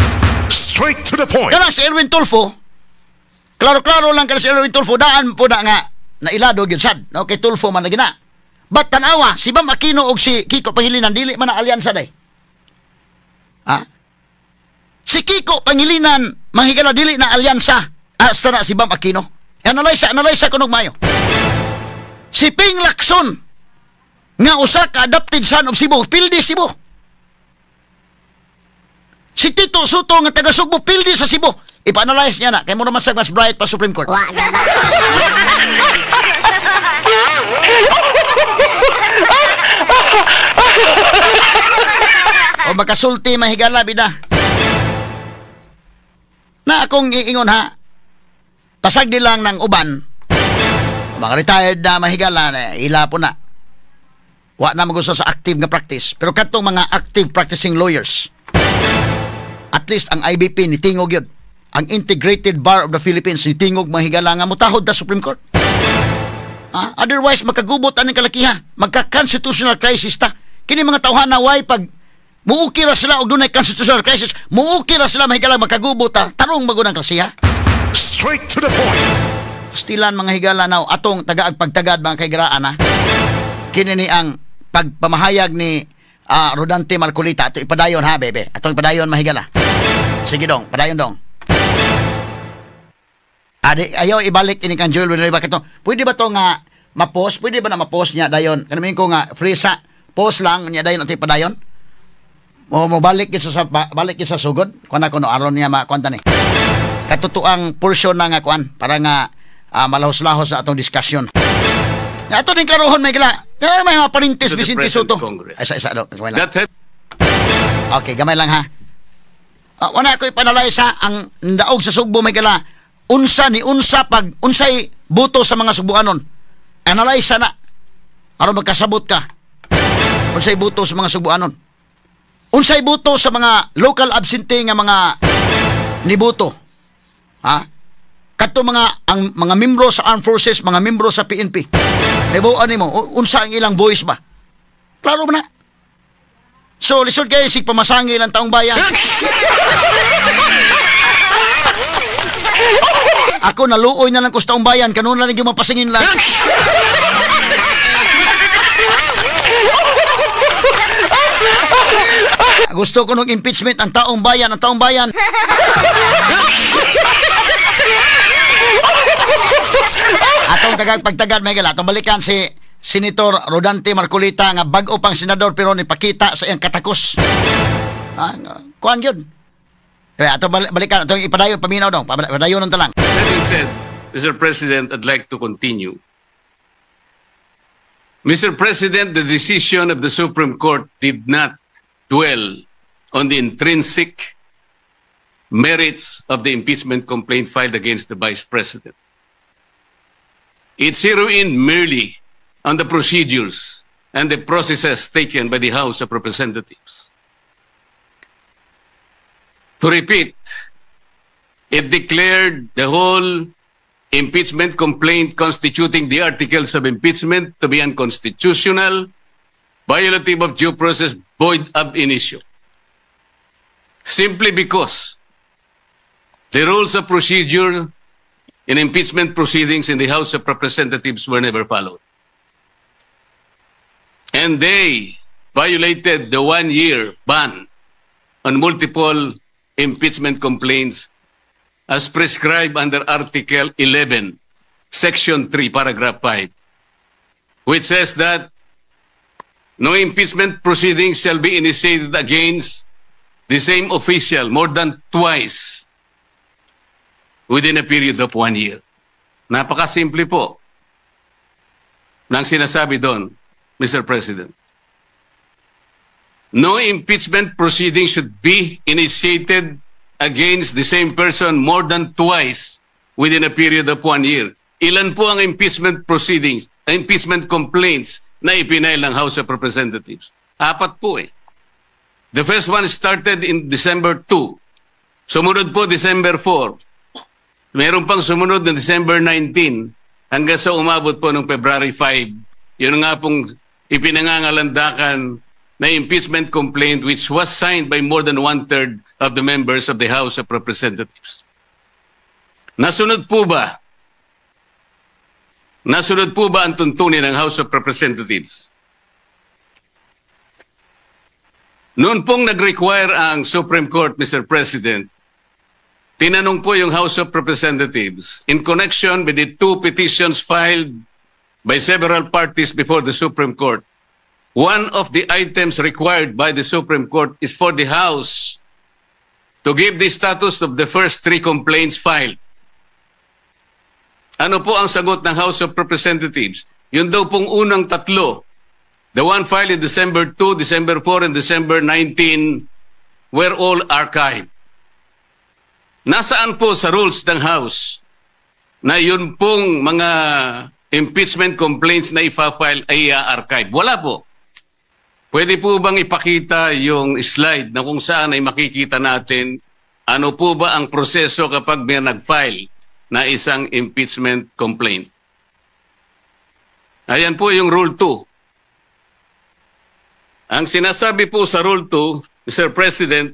Straight to the point. Kaya si Erwin Tulfo, klaro-klaro lang kaya si Erwin Tulfo, daan po na nga nailado gyud sad. No? Kay Tulfo man lagi na. But tanawa, si Bam Aquino o si Kiko Pangilinan, dili man na alyansa day. Ha? Si Kiko Pangilinan, manghigala dili na alyansa hasta na si Bam Aquino. Analyze ko nog mayo. Si Ping Lacson nga usa ka adopted son of Cebu, pildi Cebu. Si Tito Soto nga taga Sugbo, pildi sa Cebu. Ipa-analyze niya na kay mo naman sa mas bright pa Supreme Court. O makasulti mahigala bida. Na akong iingon ha, pasag di lang ng uban, mga retired na mahigala, na, ila po na. Wa na magusto sa active nga practice. Pero katong mga active practicing lawyers, at least ang IBP ni tingog yun. Ang Integrated Bar of the Philippines ni tingog mahigala nga mutahod ta Supreme Court. Ah, otherwise, magkagubot aning kalakiha. Magka-constitutional crisis ta. Kini mga tawhana way pag muuki ra sila og dunay constitutional crisis, muuki ra sila mahigala magkagubot ta. Tarong magunang klasiha. Straight to the point. Stilan mga higala now atong tagaag pagtagad mga kahigalaan ha. Kini ni ang pagpamahayag ni Rodante Marcoleta. Ato ipadayon ha, bebe. Atong ipadayon mahigala. Sige dong, padayon dong. Adi, ayaw ibalik ini kang Joel Villanueva kato. Pwede ba to nga ma-post? Pwede ba na ma-post niya dayon? Kanamin ko nga free sa post lang niya dayon ato ipadayon. O mo balik gid sa balik gid sa sugod. Kuan ako no aron niya makuan ni. Katotoang portion na nga kuan para nga malahos-lahos sa atong discussion. Nga ato din klarohon may gila. Kaya may mga parintes Vicente Soto. Ay, isa isa do. Gamay lang. Okay, gamay lang ha. Wala ko ipanalay sa ang daog sa Sugbo may gala. Unsa ni unsa pag unsay buto sa mga Sugbuanon. Analyze na. Aron magkasabot ka. Unsay buto sa mga Sugbuanon. Unsay buto sa mga local absentee nga mga nibuto. Ha? Kadto mga ang mga membro sa armed forces, mga membro sa PNP. Nabuan nimo unsa ang ilang voice ba? Klaro ba na? So lisod kayo sig pamasangil ang taong bayan. Ako naluoy na lang ko sa taong bayan kanuna lang yung mapasingin lang. Gusto ko nung impeachment ang taong bayan, ang taong bayan. Atong tagag pagtagad Miguel, atong balikan si Senator Rodante Marcoleta nga bag-o pang senador pero nipakita sa iyang katakos. Kuan yun. Kaya atong balikan, atong ipadayon paminaw dong, padayon ta lang. Having said, Mr. President, I'd like to continue. Mr. President, the decision of the Supreme Court did not dwell on the intrinsic merits of the impeachment complaint filed against the Vice President. It zeroed in merely on the procedures and the processes taken by the House of Representatives. To repeat, it declared the whole impeachment complaint constituting the articles of impeachment to be unconstitutional, violative of due process, void ab initio. Simply because the rules of procedure in impeachment proceedings in the House of Representatives were never followed. And they violated the 1-year ban on multiple impeachment complaints as prescribed under Article 11, Section 3, Paragraph 5, which says that no impeachment proceedings shall be initiated against the same official more than twice within a period of 1 year. Napakasimple po ng sinasabi doon, Mr. President. No impeachment proceeding should be initiated against the same person more than twice within a period of 1 year. Ilan po ang impeachment proceedings, impeachment complaints na ipinail ng House of Representatives? 4 po eh. The first one started in December 2. Sumunod po December 4. Meron pang sumunod na December 19 hanggang sa umabot po noong February 5. Yun nga pong ipinangangalandakan na impeachment complaint which was signed by more than 1/3 of the members of the House of Representatives. Nasunod po ba? Nasunod po ba ang tuntunin ng House of Representatives? Noon pong nag-require ang Supreme Court, Mr. President, tinanong po yung House of Representatives in connection with the 2 petitions filed by several parties before the Supreme Court. One of the items required by the Supreme Court is for the House to give the status of the first 3 complaints filed. Ano po ang sagot ng House of Representatives? Yun daw pong unang 3 The one filed in December 2, December 4, and December 19 were all archived. Nasaan po sa rules ng House na yun pong mga impeachment complaints na ifa-file ay i-archive? Wala po. Pwede po bang ipakita yung slide na kung saan ay makikita natin ano po ba ang proseso kapag may nag-file na isang impeachment complaint? Ayan po yung Rule 2. Ang sinasabi po sa Rule 2, Mr. President,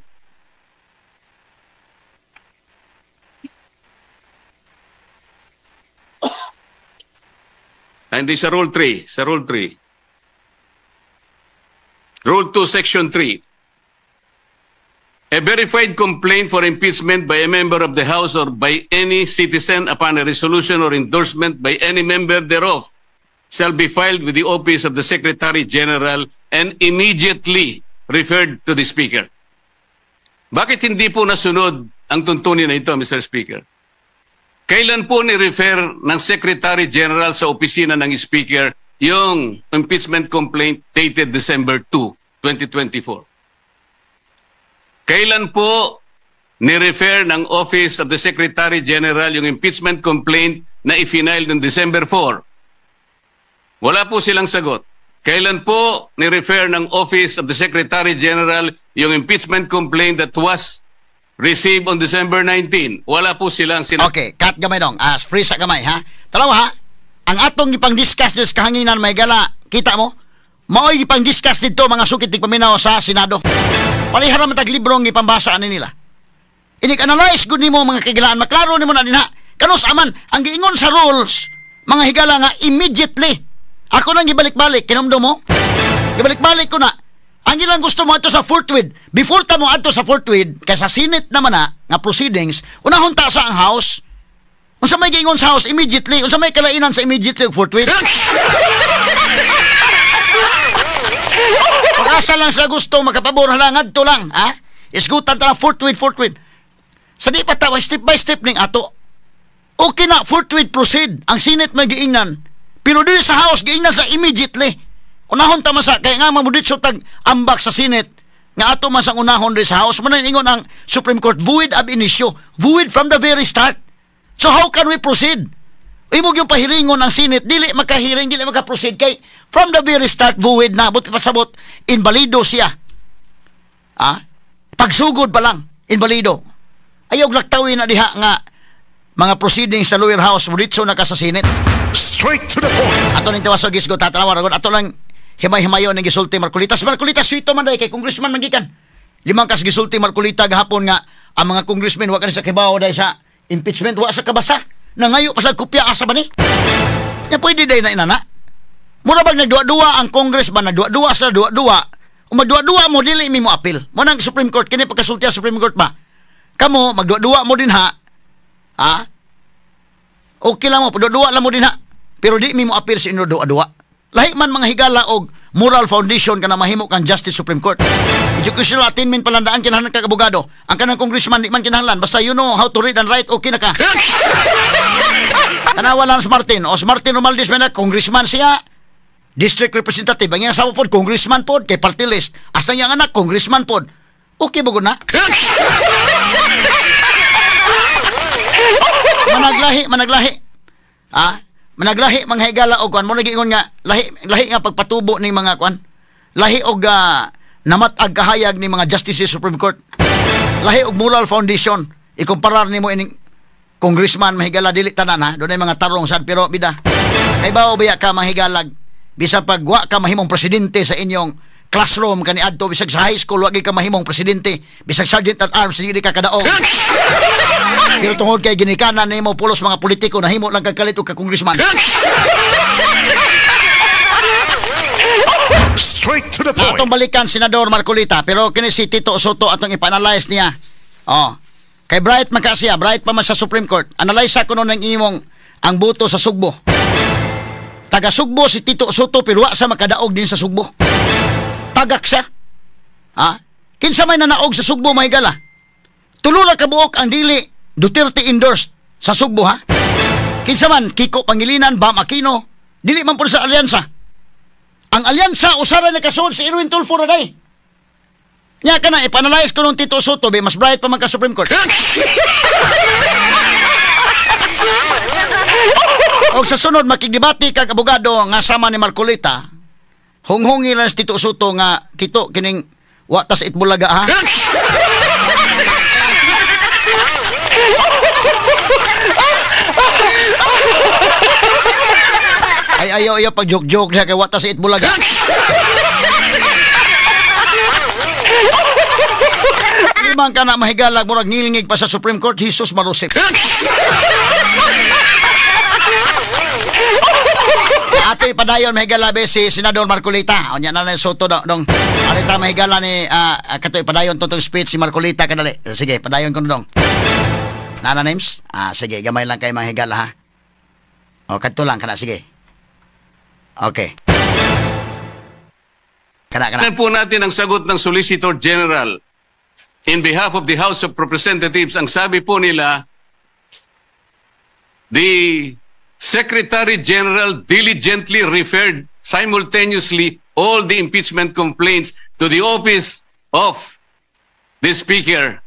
hindi sa Rule 3, sa Rule 3. Rule 2, Section 3. A verified complaint for impeachment by a member of the House or by any citizen upon a resolution or endorsement by any member thereof shall be filed with the office of the Secretary General and immediately referred to the Speaker. Bakit hindi po nasunod ang tuntunin na ito, Mr. Speaker? Kailan po ni-refer ng Secretary General sa opisina ng Speaker yung impeachment complaint dated December 2, 2024? Kailan po ni-refer ng Office of the Secretary General yung impeachment complaint na i-final noong December 4? Wala po silang sagot. Kailan po ni-refer ng Office of the Secretary General yung impeachment complaint that was received on December 19? Wala po silang sinabi. Okay, cut gamay dong. Ah, freeze sa gamay, ha? Talawa, ha? Ang atong ipang-discuss dito sa kahanginan, may gala, kita mo? Mao'y ipang-discuss dito mga sukit di paminaw sa Senado. Palihara man tag librong ipambasa ani nila. Inig-analyze gud nimo mga kagilaan, maklaro nimo na dinha. Kanus aman ang giingon sa rules, mga higala nga immediately. Ako nang gibalik-balik, kinumdo mo? Gibalik-balik ko na. Ang ilang gusto mo adto sa forthwith. Before ta mo adto sa forthwith, kay sa Senate naman na nga proceedings, unahon ta sa ang House. Unsa may giingon sa House immediately, unsa may kalainan sa immediately ug forthwith? Pag-asa lang sa gusto makapabor hala ngadto lang, ha? Isgutan ta lang forthwith, forthwith. Sa di pa ta step by step ning ato. Okay na forthwith proceed. Ang Senate may giingnan. Pero dili sa House giingnan sa immediately. Unahon ta man sa kay nga mamuditso tag ambak sa Senate nga ato man sang unahon diri sa House. Man ingon ang Supreme Court void ab initio, void from the very start. So how can we proceed? Imo gyud pahiringon ang Senate, dili makahiring, dili makaproceed kay from the very start void na, but pasabot inbalido siya. Ah? Pagsugod pa lang inbalido. Ayaw laktawin na diha nga mga proceedings sa lower house muditso na ka sa Senate. Straight to the point. Ato ning tawaso gisgo tatanawa ragon ato lang himay-himayon ning gisulti Marcolita. Marcolita suito man day kay congressman man gikan. Limang kas gisulti Marcolita gahapon nga ang mga congressmen wa kani sa kibaw day sa impeachment, wa sa kabasa. Nangayo pa sa kopya asa ba ni? Nya pwede day na inana. Mura bag nagduwa-duwa ang Congress ba, nagduwa-duwa sa duwa-duwa. Kung magduwa-duwa mo dili mi mo appeal. Mo nang Supreme Court kini pagkasulti sa Supreme Court ba. Kamo magduwa-duwa mo din ha. Ha? Okay lang mo, paduwa lang mo din ha. Pero di mi mo appeal sa inyo duwa-duwa. Lahi man mga higala og moral foundation kana mahimo kang Justice Supreme Court. Educational attainment palandaan kinahanglan kag abogado. Ang kanang congressman di man kinahanglan, basta you know how to read and write, okay na ka. Tanawa lang si Martin. O si Martin Romualdez man na congressman siya, district representative. Ang iyang asawa pod congressman pod kay party list. Hasta iyang anak congressman pod. Okay ba gud na? Managlahi, managlahi. Ah, managlahi mga higala og kuan mo nagiingon nga lahi lahi nga pagpatubo ning mga kuan. Lahi og namat-ag kahayag ni mga justices Supreme Court. Lahi og moral foundation ikumparar nimo ining congressman mahigala dili tanan ha. Dunay mga tarong sad pero bida. Kay bao biya ka manghigalag bisan pag wa ka mahimong presidente sa inyong classroom kaniadto bisag sa high school wa gyud ka mahimong presidente, bisag sergeant at arms dili ka kadaog. Pero tungod kay ginikanan nimo pulos mga politiko nahimo lang kag kalit og ka congressman. Straight to the point. Atong balikan Senador Marcolita, pero kini si Tito Sotto atong ipa-analyze niya. Oh. Kay bright man ka siya, bright pa man sa Supreme Court. Analyze ko nun ang imong ang boto sa Sugbo. Taga Sugbo si Tito Sotto pero wa sa makadaog din sa Sugbo. Tagak siya. Ha? Kinsa may nanaog sa Sugbo mahigala? Tulo ra ka buok ang dili Duterte endorsed sa Sugbo ha. Kinsa man Kiko Pangilinan, Bam Aquino, dili man pud sa alyansa. Ang alyansa usara na kasuod si Erwin Tulfo ra day. Nya kana ipanalize ko nung Tito Soto be mas bright pa man ka Supreme Court. Og sa sunod makigdebate kag abogado nga sama ni Marcoleta, hunghungi lang si Tito Soto nga Tito kining wa tas Itbulaga ha. Ay ayaw ayaw pag joke-joke siya kay wa tas Itbulaga. Limang ka na mahigalag murag ngilingig pa sa Supreme Court, Jesus Marusip. Ate padayon mahigala be si Senador Marcoleta. Unya na lang Soto dong. Arita mahigala ni katoy padayon tong speech si Marcoleta kadali. Sige, padayon ko dong. Nana names? Ah, sige, gamay lang kay mahigala ha. O kadto lang kana sige. Okay. Kana kana. Tignan po natin ang sagot ng Solicitor General in behalf of the House of Representatives. Ang sabi po nila, the Secretary General diligently referred simultaneously all the impeachment complaints to the office of the Speaker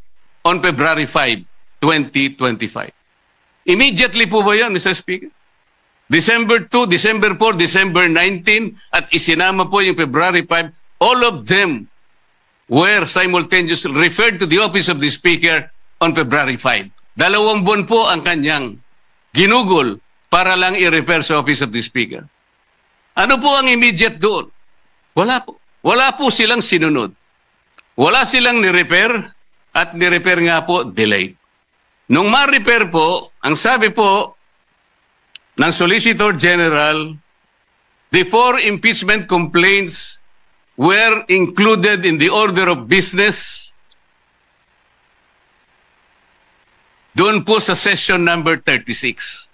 on February 5, 2025. Immediately po ba yan, Mr. Speaker? December 2, December 4, December 19, at isinama po yung February 5, all of them were simultaneously referred to the office of the Speaker on February 5. 2 buwan po ang kanyang ginugol para lang i-refer sa office of the Speaker. Ano po ang immediate doon? Wala po. Wala po silang sinunod. Wala silang ni-refer at ni-refer nga po delayed. Nung ma-refer po, ang sabi po ng Solicitor General, the 4 impeachment complaints were included in the order of business doon po sa session number 36.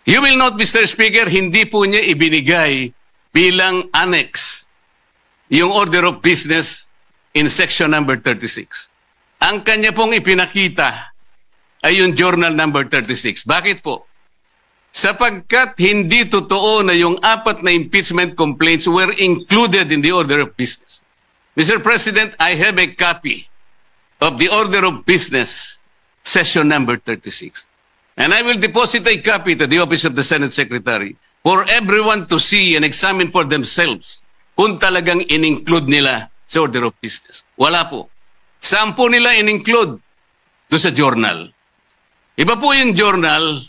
You will note, Mr. Speaker, hindi po niya ibinigay bilang annex yung order of business in section number 36. Ang kanya pong ipinakita ay yung journal number 36. Bakit po? Sapagkat hindi totoo na yung 4 na impeachment complaints were included in the order of business. Mr. President, I have a copy of the order of business session number 36. And I will deposit a copy to the office of the Senate Secretary for everyone to see and examine for themselves kung talagang in-include nila sa order of business. Wala po. Saan po nila in-include? Doon sa journal. Iba po yung journal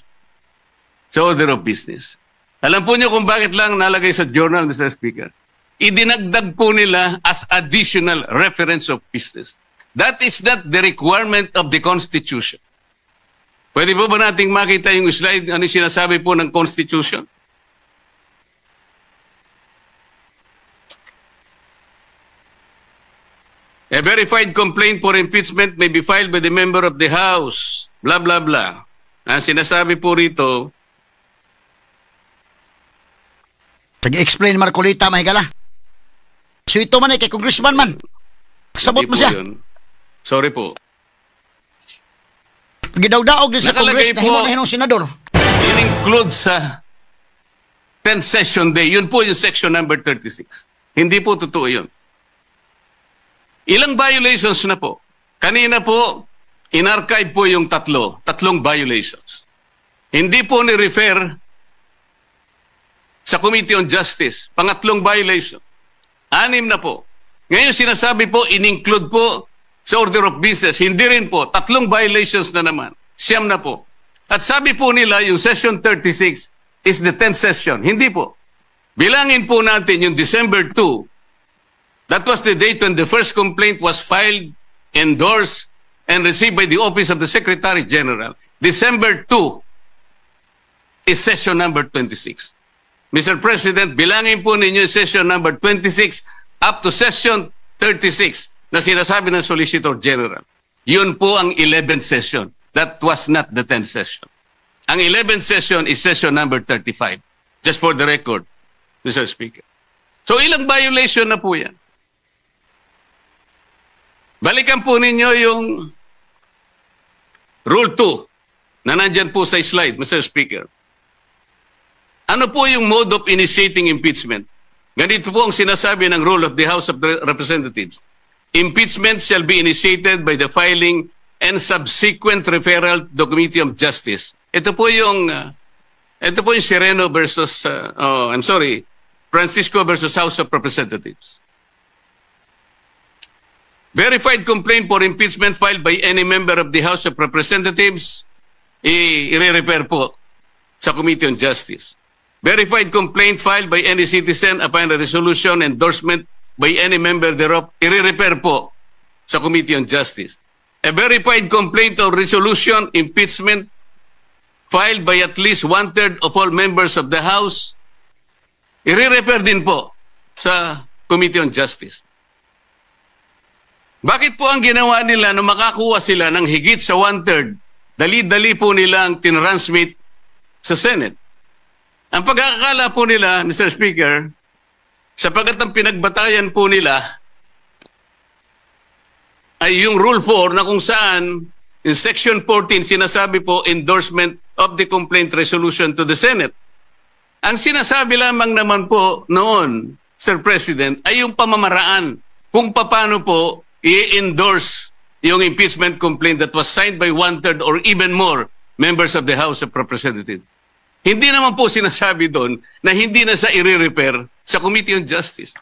sa order of business. Alam po niyo kung bakit lang nalagay sa journal, Mr. Speaker. Idinagdag po nila as additional reference of business. That is not the requirement of the Constitution. Pwede po ba nating makita yung slide? Ano yung sinasabi po ng Constitution? A verified complaint for impeachment may be filed by the member of the House. Blah, blah, blah. Ang sinasabi po rito... Pag-explain Marcoleta, mahigala. So ito man eh, kay congressman man. Sabot mo siya. Yun. Sorry po. Gidawdaog din sa Congress na himo na hinong senador. In-include sa 10th session day. Yun po yung section number 36. Hindi po totoo yun. Ilang violations na po? Kanina po, in-archive po yung 3 violations. Hindi po ni-refer sa Committee on Justice. Pangatlong violation. 6 na po. Ngayon sinasabi po, in-include po sa order of business. Hindi rin po. 3 violations na naman. 9 na po. At sabi po nila, yung session 36 is the 10th session. Hindi po. Bilangin po natin yung December 2. That was the date when the first complaint was filed, endorsed, and received by the Office of the Secretary General. December 2 is session number 26. Mr. President, bilangin po ninyo session number 26 up to session 36 na sinasabi ng Solicitor General. Yun po ang 11th session. That was not the 10th session. Ang 11th session is session number 35. Just for the record, Mr. Speaker. So ilang violation na po yan? Balikan po ninyo yung Rule 2 na nandyan po sa slide, Mr. Speaker. Ano po yung mode of initiating impeachment? Ganito po ang sinasabi ng rule of the House of Representatives. Impeachment shall be initiated by the filing and subsequent referral to the Committee of Justice. Ito po yung Sereno versus oh, I'm sorry, Francisco versus House of Representatives. Verified complaint for impeachment filed by any member of the House of Representatives, i-refer po sa Committee on Justice. Verified complaint filed by any citizen upon a resolution endorsement by any member thereof, i-refer po sa Committee on Justice. A verified complaint or resolution impeachment filed by at least one-third of all members of the House, i-refer din po sa Committee on Justice. Bakit po ang ginawa nila nung makakuha sila ng higit sa one-third, dali-dali po nilang tinransmit sa Senate? Ang pagkakakala po nila, Mr. Speaker, sapagkat ang pinagbatayan po nila ay yung Rule 4 na kung saan in Section 14 sinasabi po endorsement of the complaint resolution to the Senate. Ang sinasabi lamang naman po noon, Sir President, ay yung pamamaraan kung paano po i-endorse yung impeachment complaint that was signed by one-third or even more members of the House of Representatives. Hindi naman po sinasabi doon na hindi na sa i-refer sa Committee on Justice.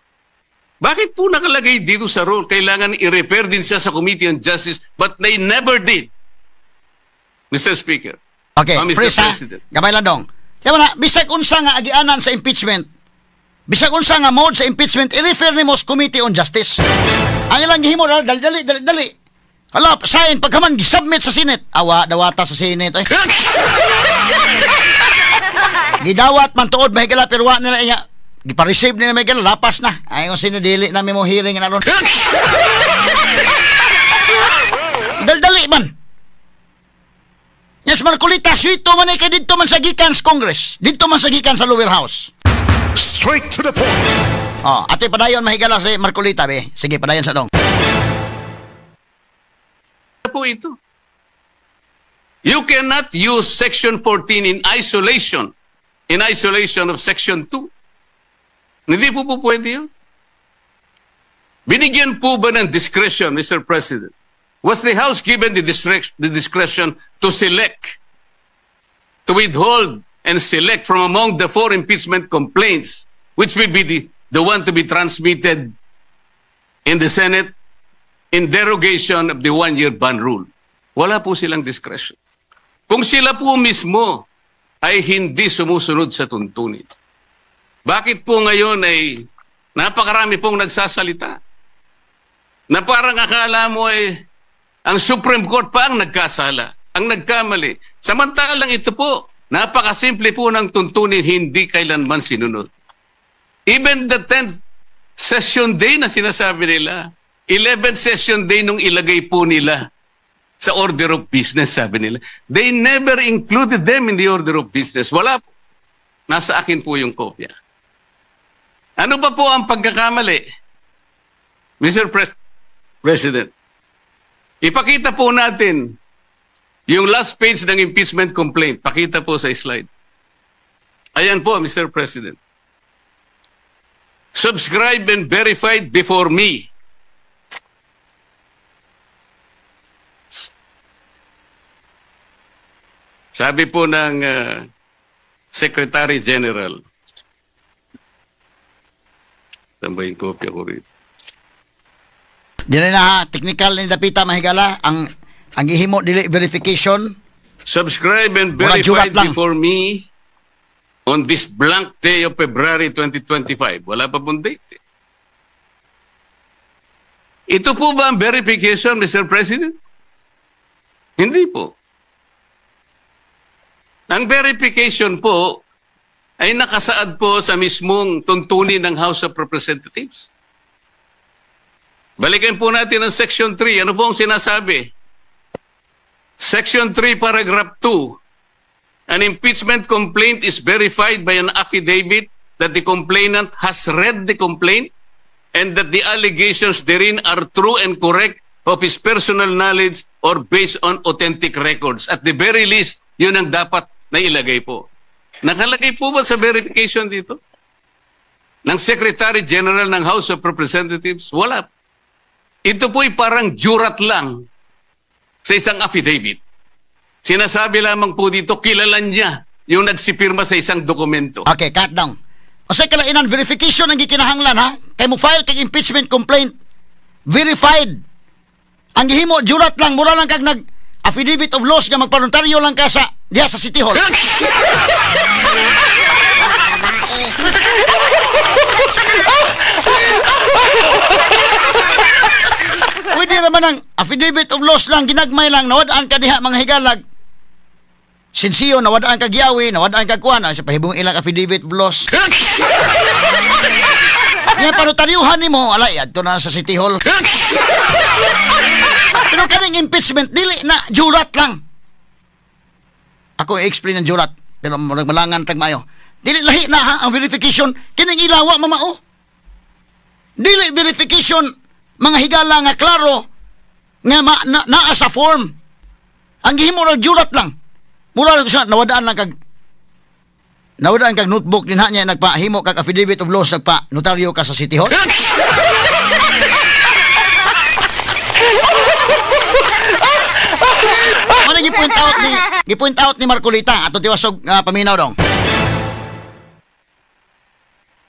Bakit po nakalagay dito sa rule? Kailangan i-refer din siya sa Committee on Justice, but they never did. Mr. Speaker. Okay, Mr. freeze ha. President. Gamay lang dong. Kaya na, bisag unsa nga agianan sa impeachment, bisag unsa nga mode sa impeachment, i-refer nimo sa Committee on Justice. Ang ilang gihimo, dali, dali, dali, dali. Hala, sign, pagkaman, gisubmit sa Senate. Awa, dawata sa Senate. Ay. Gidawat man tuod, mahigala, pero wa nila iya. Gipa-receive nila mahigala, lapas na. Ay, kung sino dili na mo hearing na ron. Dali-dali man. Yes, Marcoleta, swito man eh, kay dito man sa gikan sa Congress. Dito man sa gikan sa lower house. Straight to the point. Oh, ate padayon mahigala si Marcoleta be. Sige, padayon sa dong. Po ito. You cannot use Section 14 in isolation of Section 2. Hindi po pwede yun. Binigyan po ba ng discretion, Mr. President? Was the House given the discretion to select, to withhold and select from among the four impeachment complaints, which will be the one to be transmitted in the Senate in derogation of the one-year ban rule? Wala po silang discretion. Kung sila po mismo ay hindi sumusunod sa tuntunin, bakit po ngayon ay napakarami pong nagsasalita na parang akala mo ay ang Supreme Court pa ang nagkasala, ang nagkamali? Samantalang ito po, napakasimple po ng tuntunin, hindi kailanman sinunod. Even the 10th session day na sinasabi nila, 11th session day nung ilagay po nila sa order of business, sabi nila. They never included them in the order of business. Wala po. Nasa akin po yung kopya. Ano ba po ang pagkakamali? Mr. President, ipakita po natin yung last page ng impeachment complaint. Pakita po sa slide. Ayan po, Mr. President. Subscribe and verified before me. Sabi po ng Secretary General. Saan ba yung kopya ko rito? Dili na ha, technical ni Dapita mahigala ang gihimo dili verification. Subscribe and Murag jurat verified lang. Before me on this blank day of February 2025. Wala pa pong date eh. Ito po ba ang verification, Mr. President? Hindi po. Ang verification po ay nakasaad po sa mismong tuntunin ng House of Representatives. Balikan po natin ang Section 3. Ano po ang sinasabi? Section 3, Paragraph 2. An impeachment complaint is verified by an affidavit that the complainant has read the complaint and that the allegations therein are true and correct of his personal knowledge or based on authentic records. At the very least, yun ang dapat na ilagay po. Nakalagay po ba sa verification dito? Ng Secretary General ng House of Representatives? Wala. Ito po'y parang jurat lang sa isang affidavit. Sinasabi lamang po dito, kilala niya yung nagsipirma sa isang dokumento. Okay, cut down. Unsay kalainan verification ang gikinahanglan ha? Kay mo file kag impeachment complaint verified. Ang gihimo jurat lang, mura lang kag nag affidavit of loss nga magpanontaryo lang ka sa diha sa City Hall. Pwede naman ang affidavit of loss lang, ginagmay lang, nawadaan ka diha mga higalag. Sinsiyo, nawadaan ka giyawi, nawadaan ka kuan, sa pahibong ilang affidavit of loss. Nga panotaryuhan nimo, alay, adto na sa City Hall. Pero kaning impeachment, dili na, jurat lang. Ako i-explain ang jurat, pero malangan tag maayo. Dili lahi na ha, ang verification, kining ilawa mamao. Dili verification, mga higala nga klaro, nga naa sa form. Ang gihimo ra jurat lang. Mura lang siya, nawadaan kag notebook din ha niya, nagpahimo kag affidavit of loss, nagpa notaryo ka sa City Hall. Ano gi-point out ni Marcoleta ato tiwasog paminaw dong.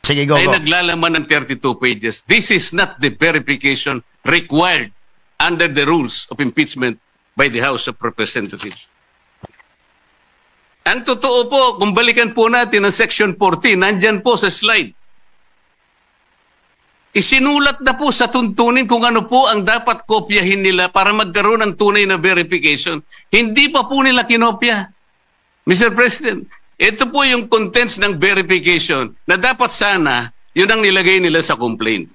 Sige, go, ay go. Naglalaman ng 32 pages. This is not the verification required under the rules of impeachment by the House of Representatives. Ang totoo po, kung balikan po natin ang Section 14, nandyan po sa slide. Isinulat na po sa tuntunin kung ano po ang dapat kopyahin nila para magkaroon ng tunay na verification. Hindi pa po nila kinopya. Mr. President, ito po yung contents ng verification na dapat sana yun ang nilagay nila sa complaint.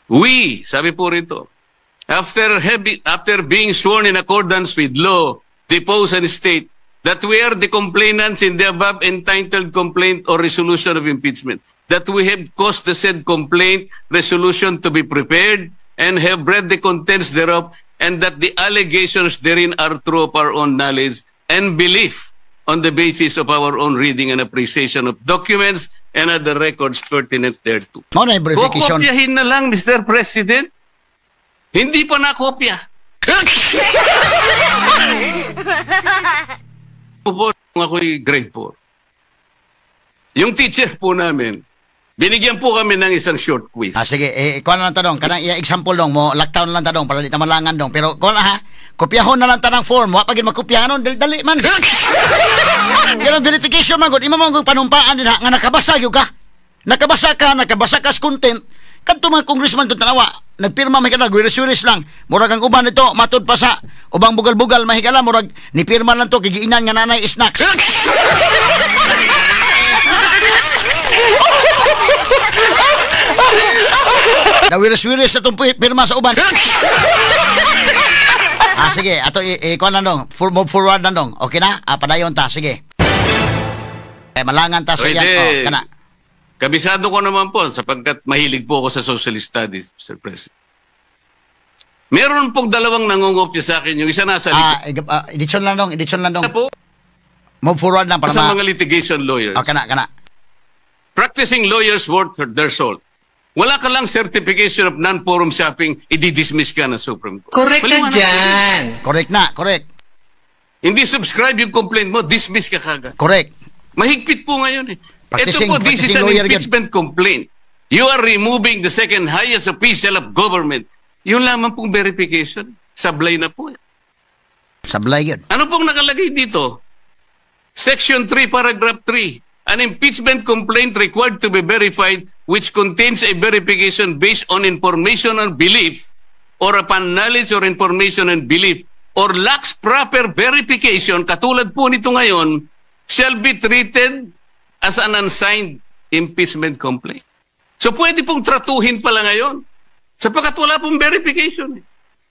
We, sabi po rito, after being sworn in accordance with law, depose and state that we are the complainants in the above entitled complaint or resolution of impeachment, that we have caused the said complaint resolution to be prepared and have read the contents thereof, and that the allegations therein are true of our own knowledge and belief on the basis of our own reading and appreciation of documents and other records pertinent thereto. Mo na yung verification. Kokopyahin na lang, Mr. President. Hindi pa nakopya. Po, ako'y grade 4. Yung teacher po namin, binigyan po kami ng isang short quiz. Ah, sige, kuha na lang tanong. Kanang example dong mo, lockdown na lang tanong para di tamalangan dong. Pero kuha na ha, kopyahon na lang tanang form. Wa pa gid magkopya anon, dali man. Yan ang verification man gud. Imo man gud panumpaan din ha nga nakabasa gyud ka. Nakabasa ka sa content. Kadto mga congressman to tanawa, nagpirma may kada wiris-wiris lang. Murag ang uban nito matud pa sa ubang bugal-bugal mahigala murag nipirma lang to gigiinan nga nanay snacks. Nawiris-wiris sa itong pirma sa uban. Ah, sige, ato i-kuan lang dong. Move forward lang dong. Okay na? Ah, padayon ta, sige. Eh, malangan ta sa iyan. Oh, kana. Kabisado ko naman po sapagkat mahilig po ako sa social studies, Mr. President. Meron pong dalawang nangungopya sa akin. Yung isa nasa likod. Edisyon lang dong, edisyon lang dong. Po, move forward lang para sa mga litigation lawyers. Oh, kana, kana. Practicing lawyers worth their salt. Wala ka lang certification of non-forum shopping, i-dismiss ka ng Supreme Court. Correct na dyan. Correct na, correct. Hindi subscribe yung complaint mo, dismiss ka kagad. Correct. Mahigpit po ngayon eh. Ito po, this is an impeachment complaint. You are removing the second highest official of government. Yun lamang pong verification. Sablay na po. Sablay yun. Ano pong nakalagay dito? Section 3, paragraph 3. An impeachment complaint required to be verified which contains a verification based on information and belief or upon knowledge or information and belief or lacks proper verification, katulad po nito ngayon, shall be treated as an unsigned impeachment complaint. So pwede pong tratuhin pala ngayon sapagkat wala pong verification.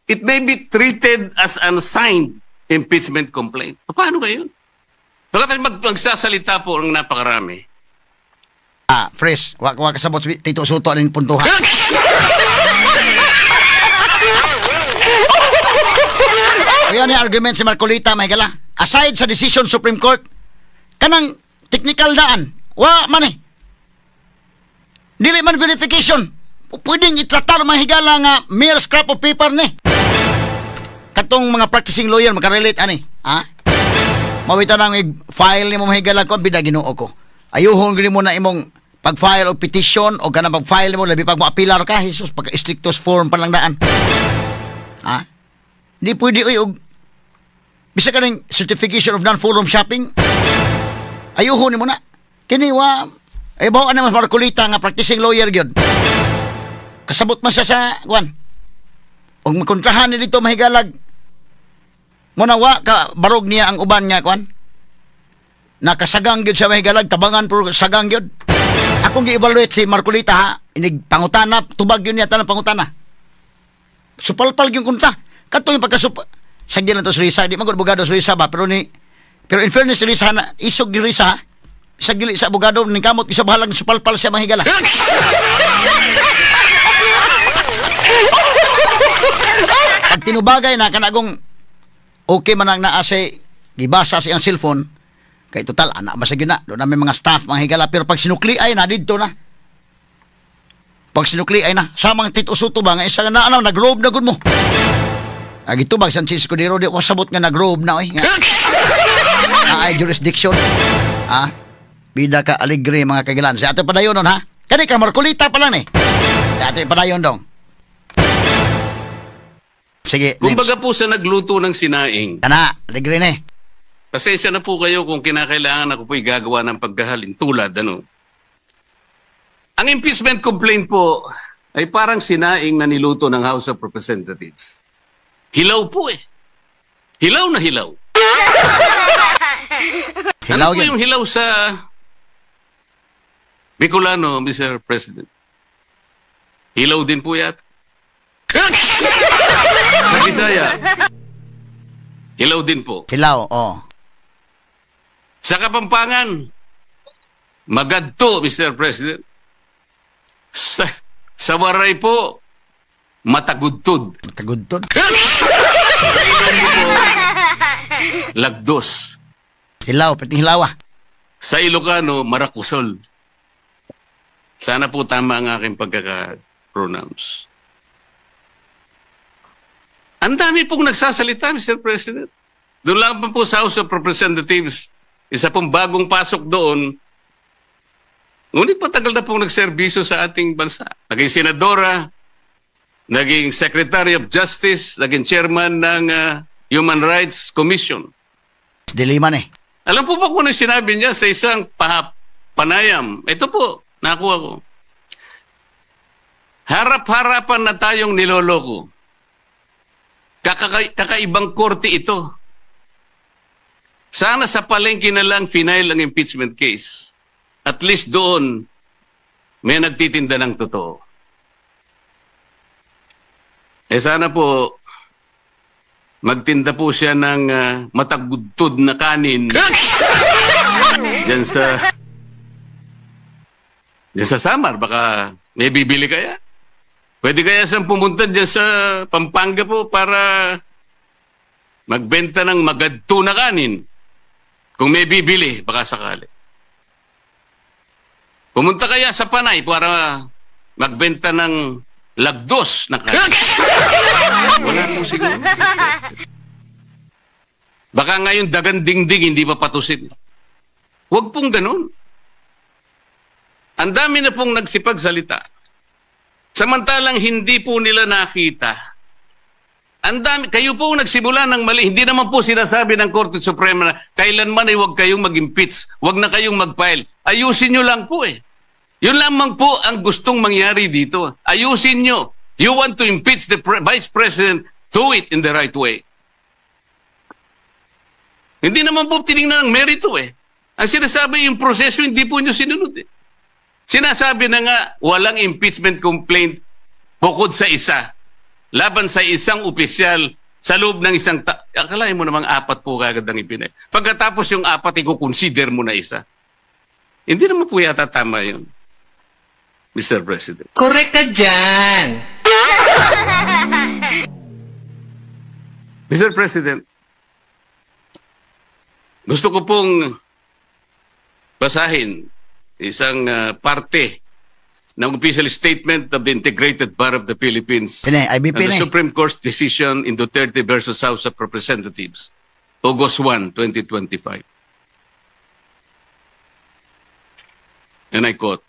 It may be treated as unsigned impeachment complaint. Paano kayo? Bakit magsasalita po ang napakarami? Ah, fresh. Wa kasabot Tito Soto aning puntuhan. Kaya ni argument si Marcoleta, may gala. Aside sa decision Supreme Court, Kanang technical daan, wa man eh. Dili man verification. Pwedeng itratar, mga higala, nga mere scrap of paper ni. Katong mga practicing lawyer makarelate ani. Ha? Mawita nang i-file nimo, mga higala ko, bida Ginoo ko. Ayuhon gini mo na imong pag-file og petition o kanang pag-file mo, labi pag mo-apilar ka, Jesus, pagka strictus form pa lang daan. Ha? Di pwede uy og bisa ka ning certification of non-forum shopping. Ayuhon nimo na. Kini wa ay bawa naman Marcoleta nga practicing lawyer gyud. Kasabot man siya sa kuan. Og makontrahan ni dito, mahigalag. Muna wa ka barog niya ang uban nga kuan. Nakasagang gyud siya, mahigalag, tabangan pero sagang gyud. Akong gi-evaluate si Marcoleta ha, inig pangutana, tubag yun niya tanang pangutana. Supalpal gyud kontra. Kato yung pagkasup sagdi lang to sa Risa, di man gud abogado sa Risa ba, pero in fairness sa Risa na isog gyud Risa, ha? Sa dili sa abogado ning kamot isa bahalag supalpal siya, mga higala. Pag tinubagay na kanagong okay man ang naa sa gibasa sa iyang cellphone kay total anak ba sa gina doon na may mga staff, mga higala, pero pag sinukli ay na didto na. Pag sinukli ay na samang Tito Sotto ba nga isa nga na ano nag-robe na gud mo. Agi tubag Sanchez Escudero di wasabot nga nag-robe na oy. Nga ay jurisdiction. Ah, bida ka alegre, mga kagilan. Sa ato padayon nun ha. Kani ka Marcoleta pa lang eh. Sa ato padayon dong. Sige, Lims. Kumbaga po sa nagluto ng sinaing, Kana, alegre na eh. pasensya na po kayo kung kinakailangan ako po'y gagawa ng pagkahalin tulad, ano. Ang impeachment complaint po ay parang sinaing na niluto ng House of Representatives. Hilaw po eh. Hilaw na hilaw. Hilaw Ano po yun. yung hilaw sa Bicolano, Mr. President? Hilaw din po yata. Sa Bisaya, hilaw din po. Hilaw, oh. Sa Kapampangan, magadto, Mr. President. Sa Waray po, matagudtod. Matagudtod. Sa Ilonggo po, lagdos. Hilaw, pati hilaw ah. Sa Ilocano, marakusol. Sana po tama ang aking pagkaka-pronounce. Ang dami pong nagsasalita, Mr. President. Doon lang po sa House of Representatives, isa pong bagong pasok doon, ngunit matagal na pong nagserbisyo sa ating bansa. Naging senadora, naging Secretary of Justice, naging chairman ng Human Rights Commission. Diliman eh. Alam po ba kung ano sinabi niya sa isang panayam? Ito po, nakuha ko. Harap-harapan na tayong niloloko. Kakaibang korte ito. Sana sa palengke na lang final ang impeachment case. At least doon, may nagtitinda ng totoo. Eh sana po, magtinda po siya ng matagudtod na kanin dyan sa Samar. Baka may bibili kaya? Pwede kaya siyang pumunta dyan sa Pampanga po para magbenta ng magadto na kanin. Kung may bibili, baka sakali. Pumunta kaya sa Panay para magbenta ng lagdos na kanin. Wala po siguro. Baka ngayon dagan dingding hindi pa patusin. Huwag pong ganun. Ang dami na pong nagsipagsalita. Samantalang hindi po nila nakita. Ang dami, kayo po ang nagsimula ng mali. Hindi naman po sinasabi ng Korte Suprema na kailanman ay huwag kayong mag-impeach, huwag na kayong mag-file. Ayusin nyo lang po eh. Yun lamang po ang gustong mangyari dito. Ayusin nyo. You want to impeach the Vice President, do it in the right way. Hindi naman po tinignan ng merito eh. Ang sinasabi, yung proseso, hindi po nyo sinunod eh. Sinasabi na nga, walang impeachment complaint bukod sa isa. Laban sa isang opisyal sa loob ng isang. Akalain mo namang apat po kagad ang ipinay. Pagkatapos yung apat, i-consider mo na isa. Hindi naman po yata tama yun, Mr. President. Correct ka dyan. Mr. President, gusto ko pong Basahin isang parte ng official statement of the Integrated Bar of the Philippines Pine, IBP and the ni. Supreme Court's decision in Duterte versus House of Representatives, August 1, 2025. And I quote,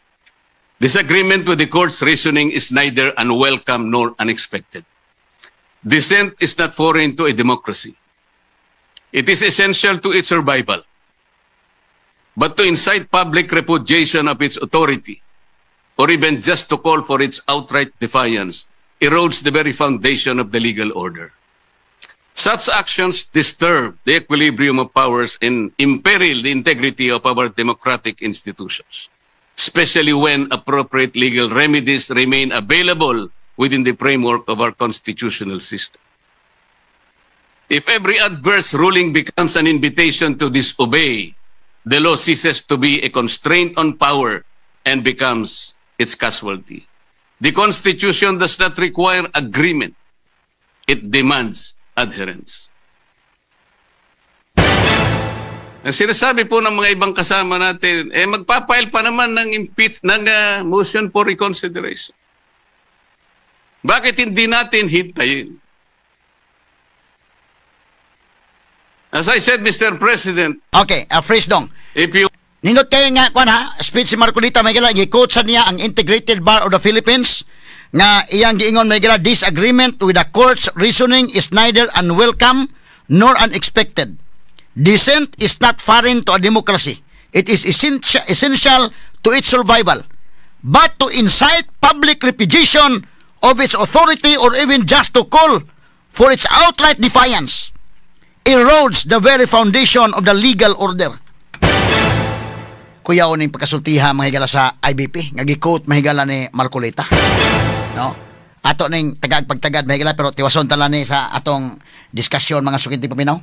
"Disagreement with the court's reasoning is neither unwelcome nor unexpected. Dissent is not foreign to a democracy. It is essential to its survival. But to incite public repudiation of its authority, or even just to call for its outright defiance, erodes the very foundation of the legal order. Such actions disturb the equilibrium of powers and imperil the integrity of our democratic institutions, especially when appropriate legal remedies remain available within the framework of our constitutional system. If every adverse ruling becomes an invitation to disobey, the law ceases to be a constraint on power and becomes its casualty. The Constitution does not require agreement. It demands adherence." Ang sinasabi po ng mga ibang kasama natin, eh magpa-file pa naman ng impeach ng motion for reconsideration. Bakit hindi natin hintayin? As I said, Mr. President, Okay, freeze dong. If you Nindot kayo nga kuan ha, speech si Marcoleta may gala gi-quote sa niya ang Integrated Bar of the Philippines nga iyang giingon may gala, "Disagreement with the court's reasoning is neither unwelcome nor unexpected. Dissent is not foreign to a democracy. It is essential to its survival. But to incite public repudiation of its authority or even just to call for its outright defiance erodes the very foundation of the legal order." Kuyaw ning pagkasultiha mga higala sa IBP nga gi-quote mahigala ni Marcoleta. No? Ato ning tagag pagtagad mahigala, pero tiwason tala ni sa atong diskusyon, mga sukinti paminaw.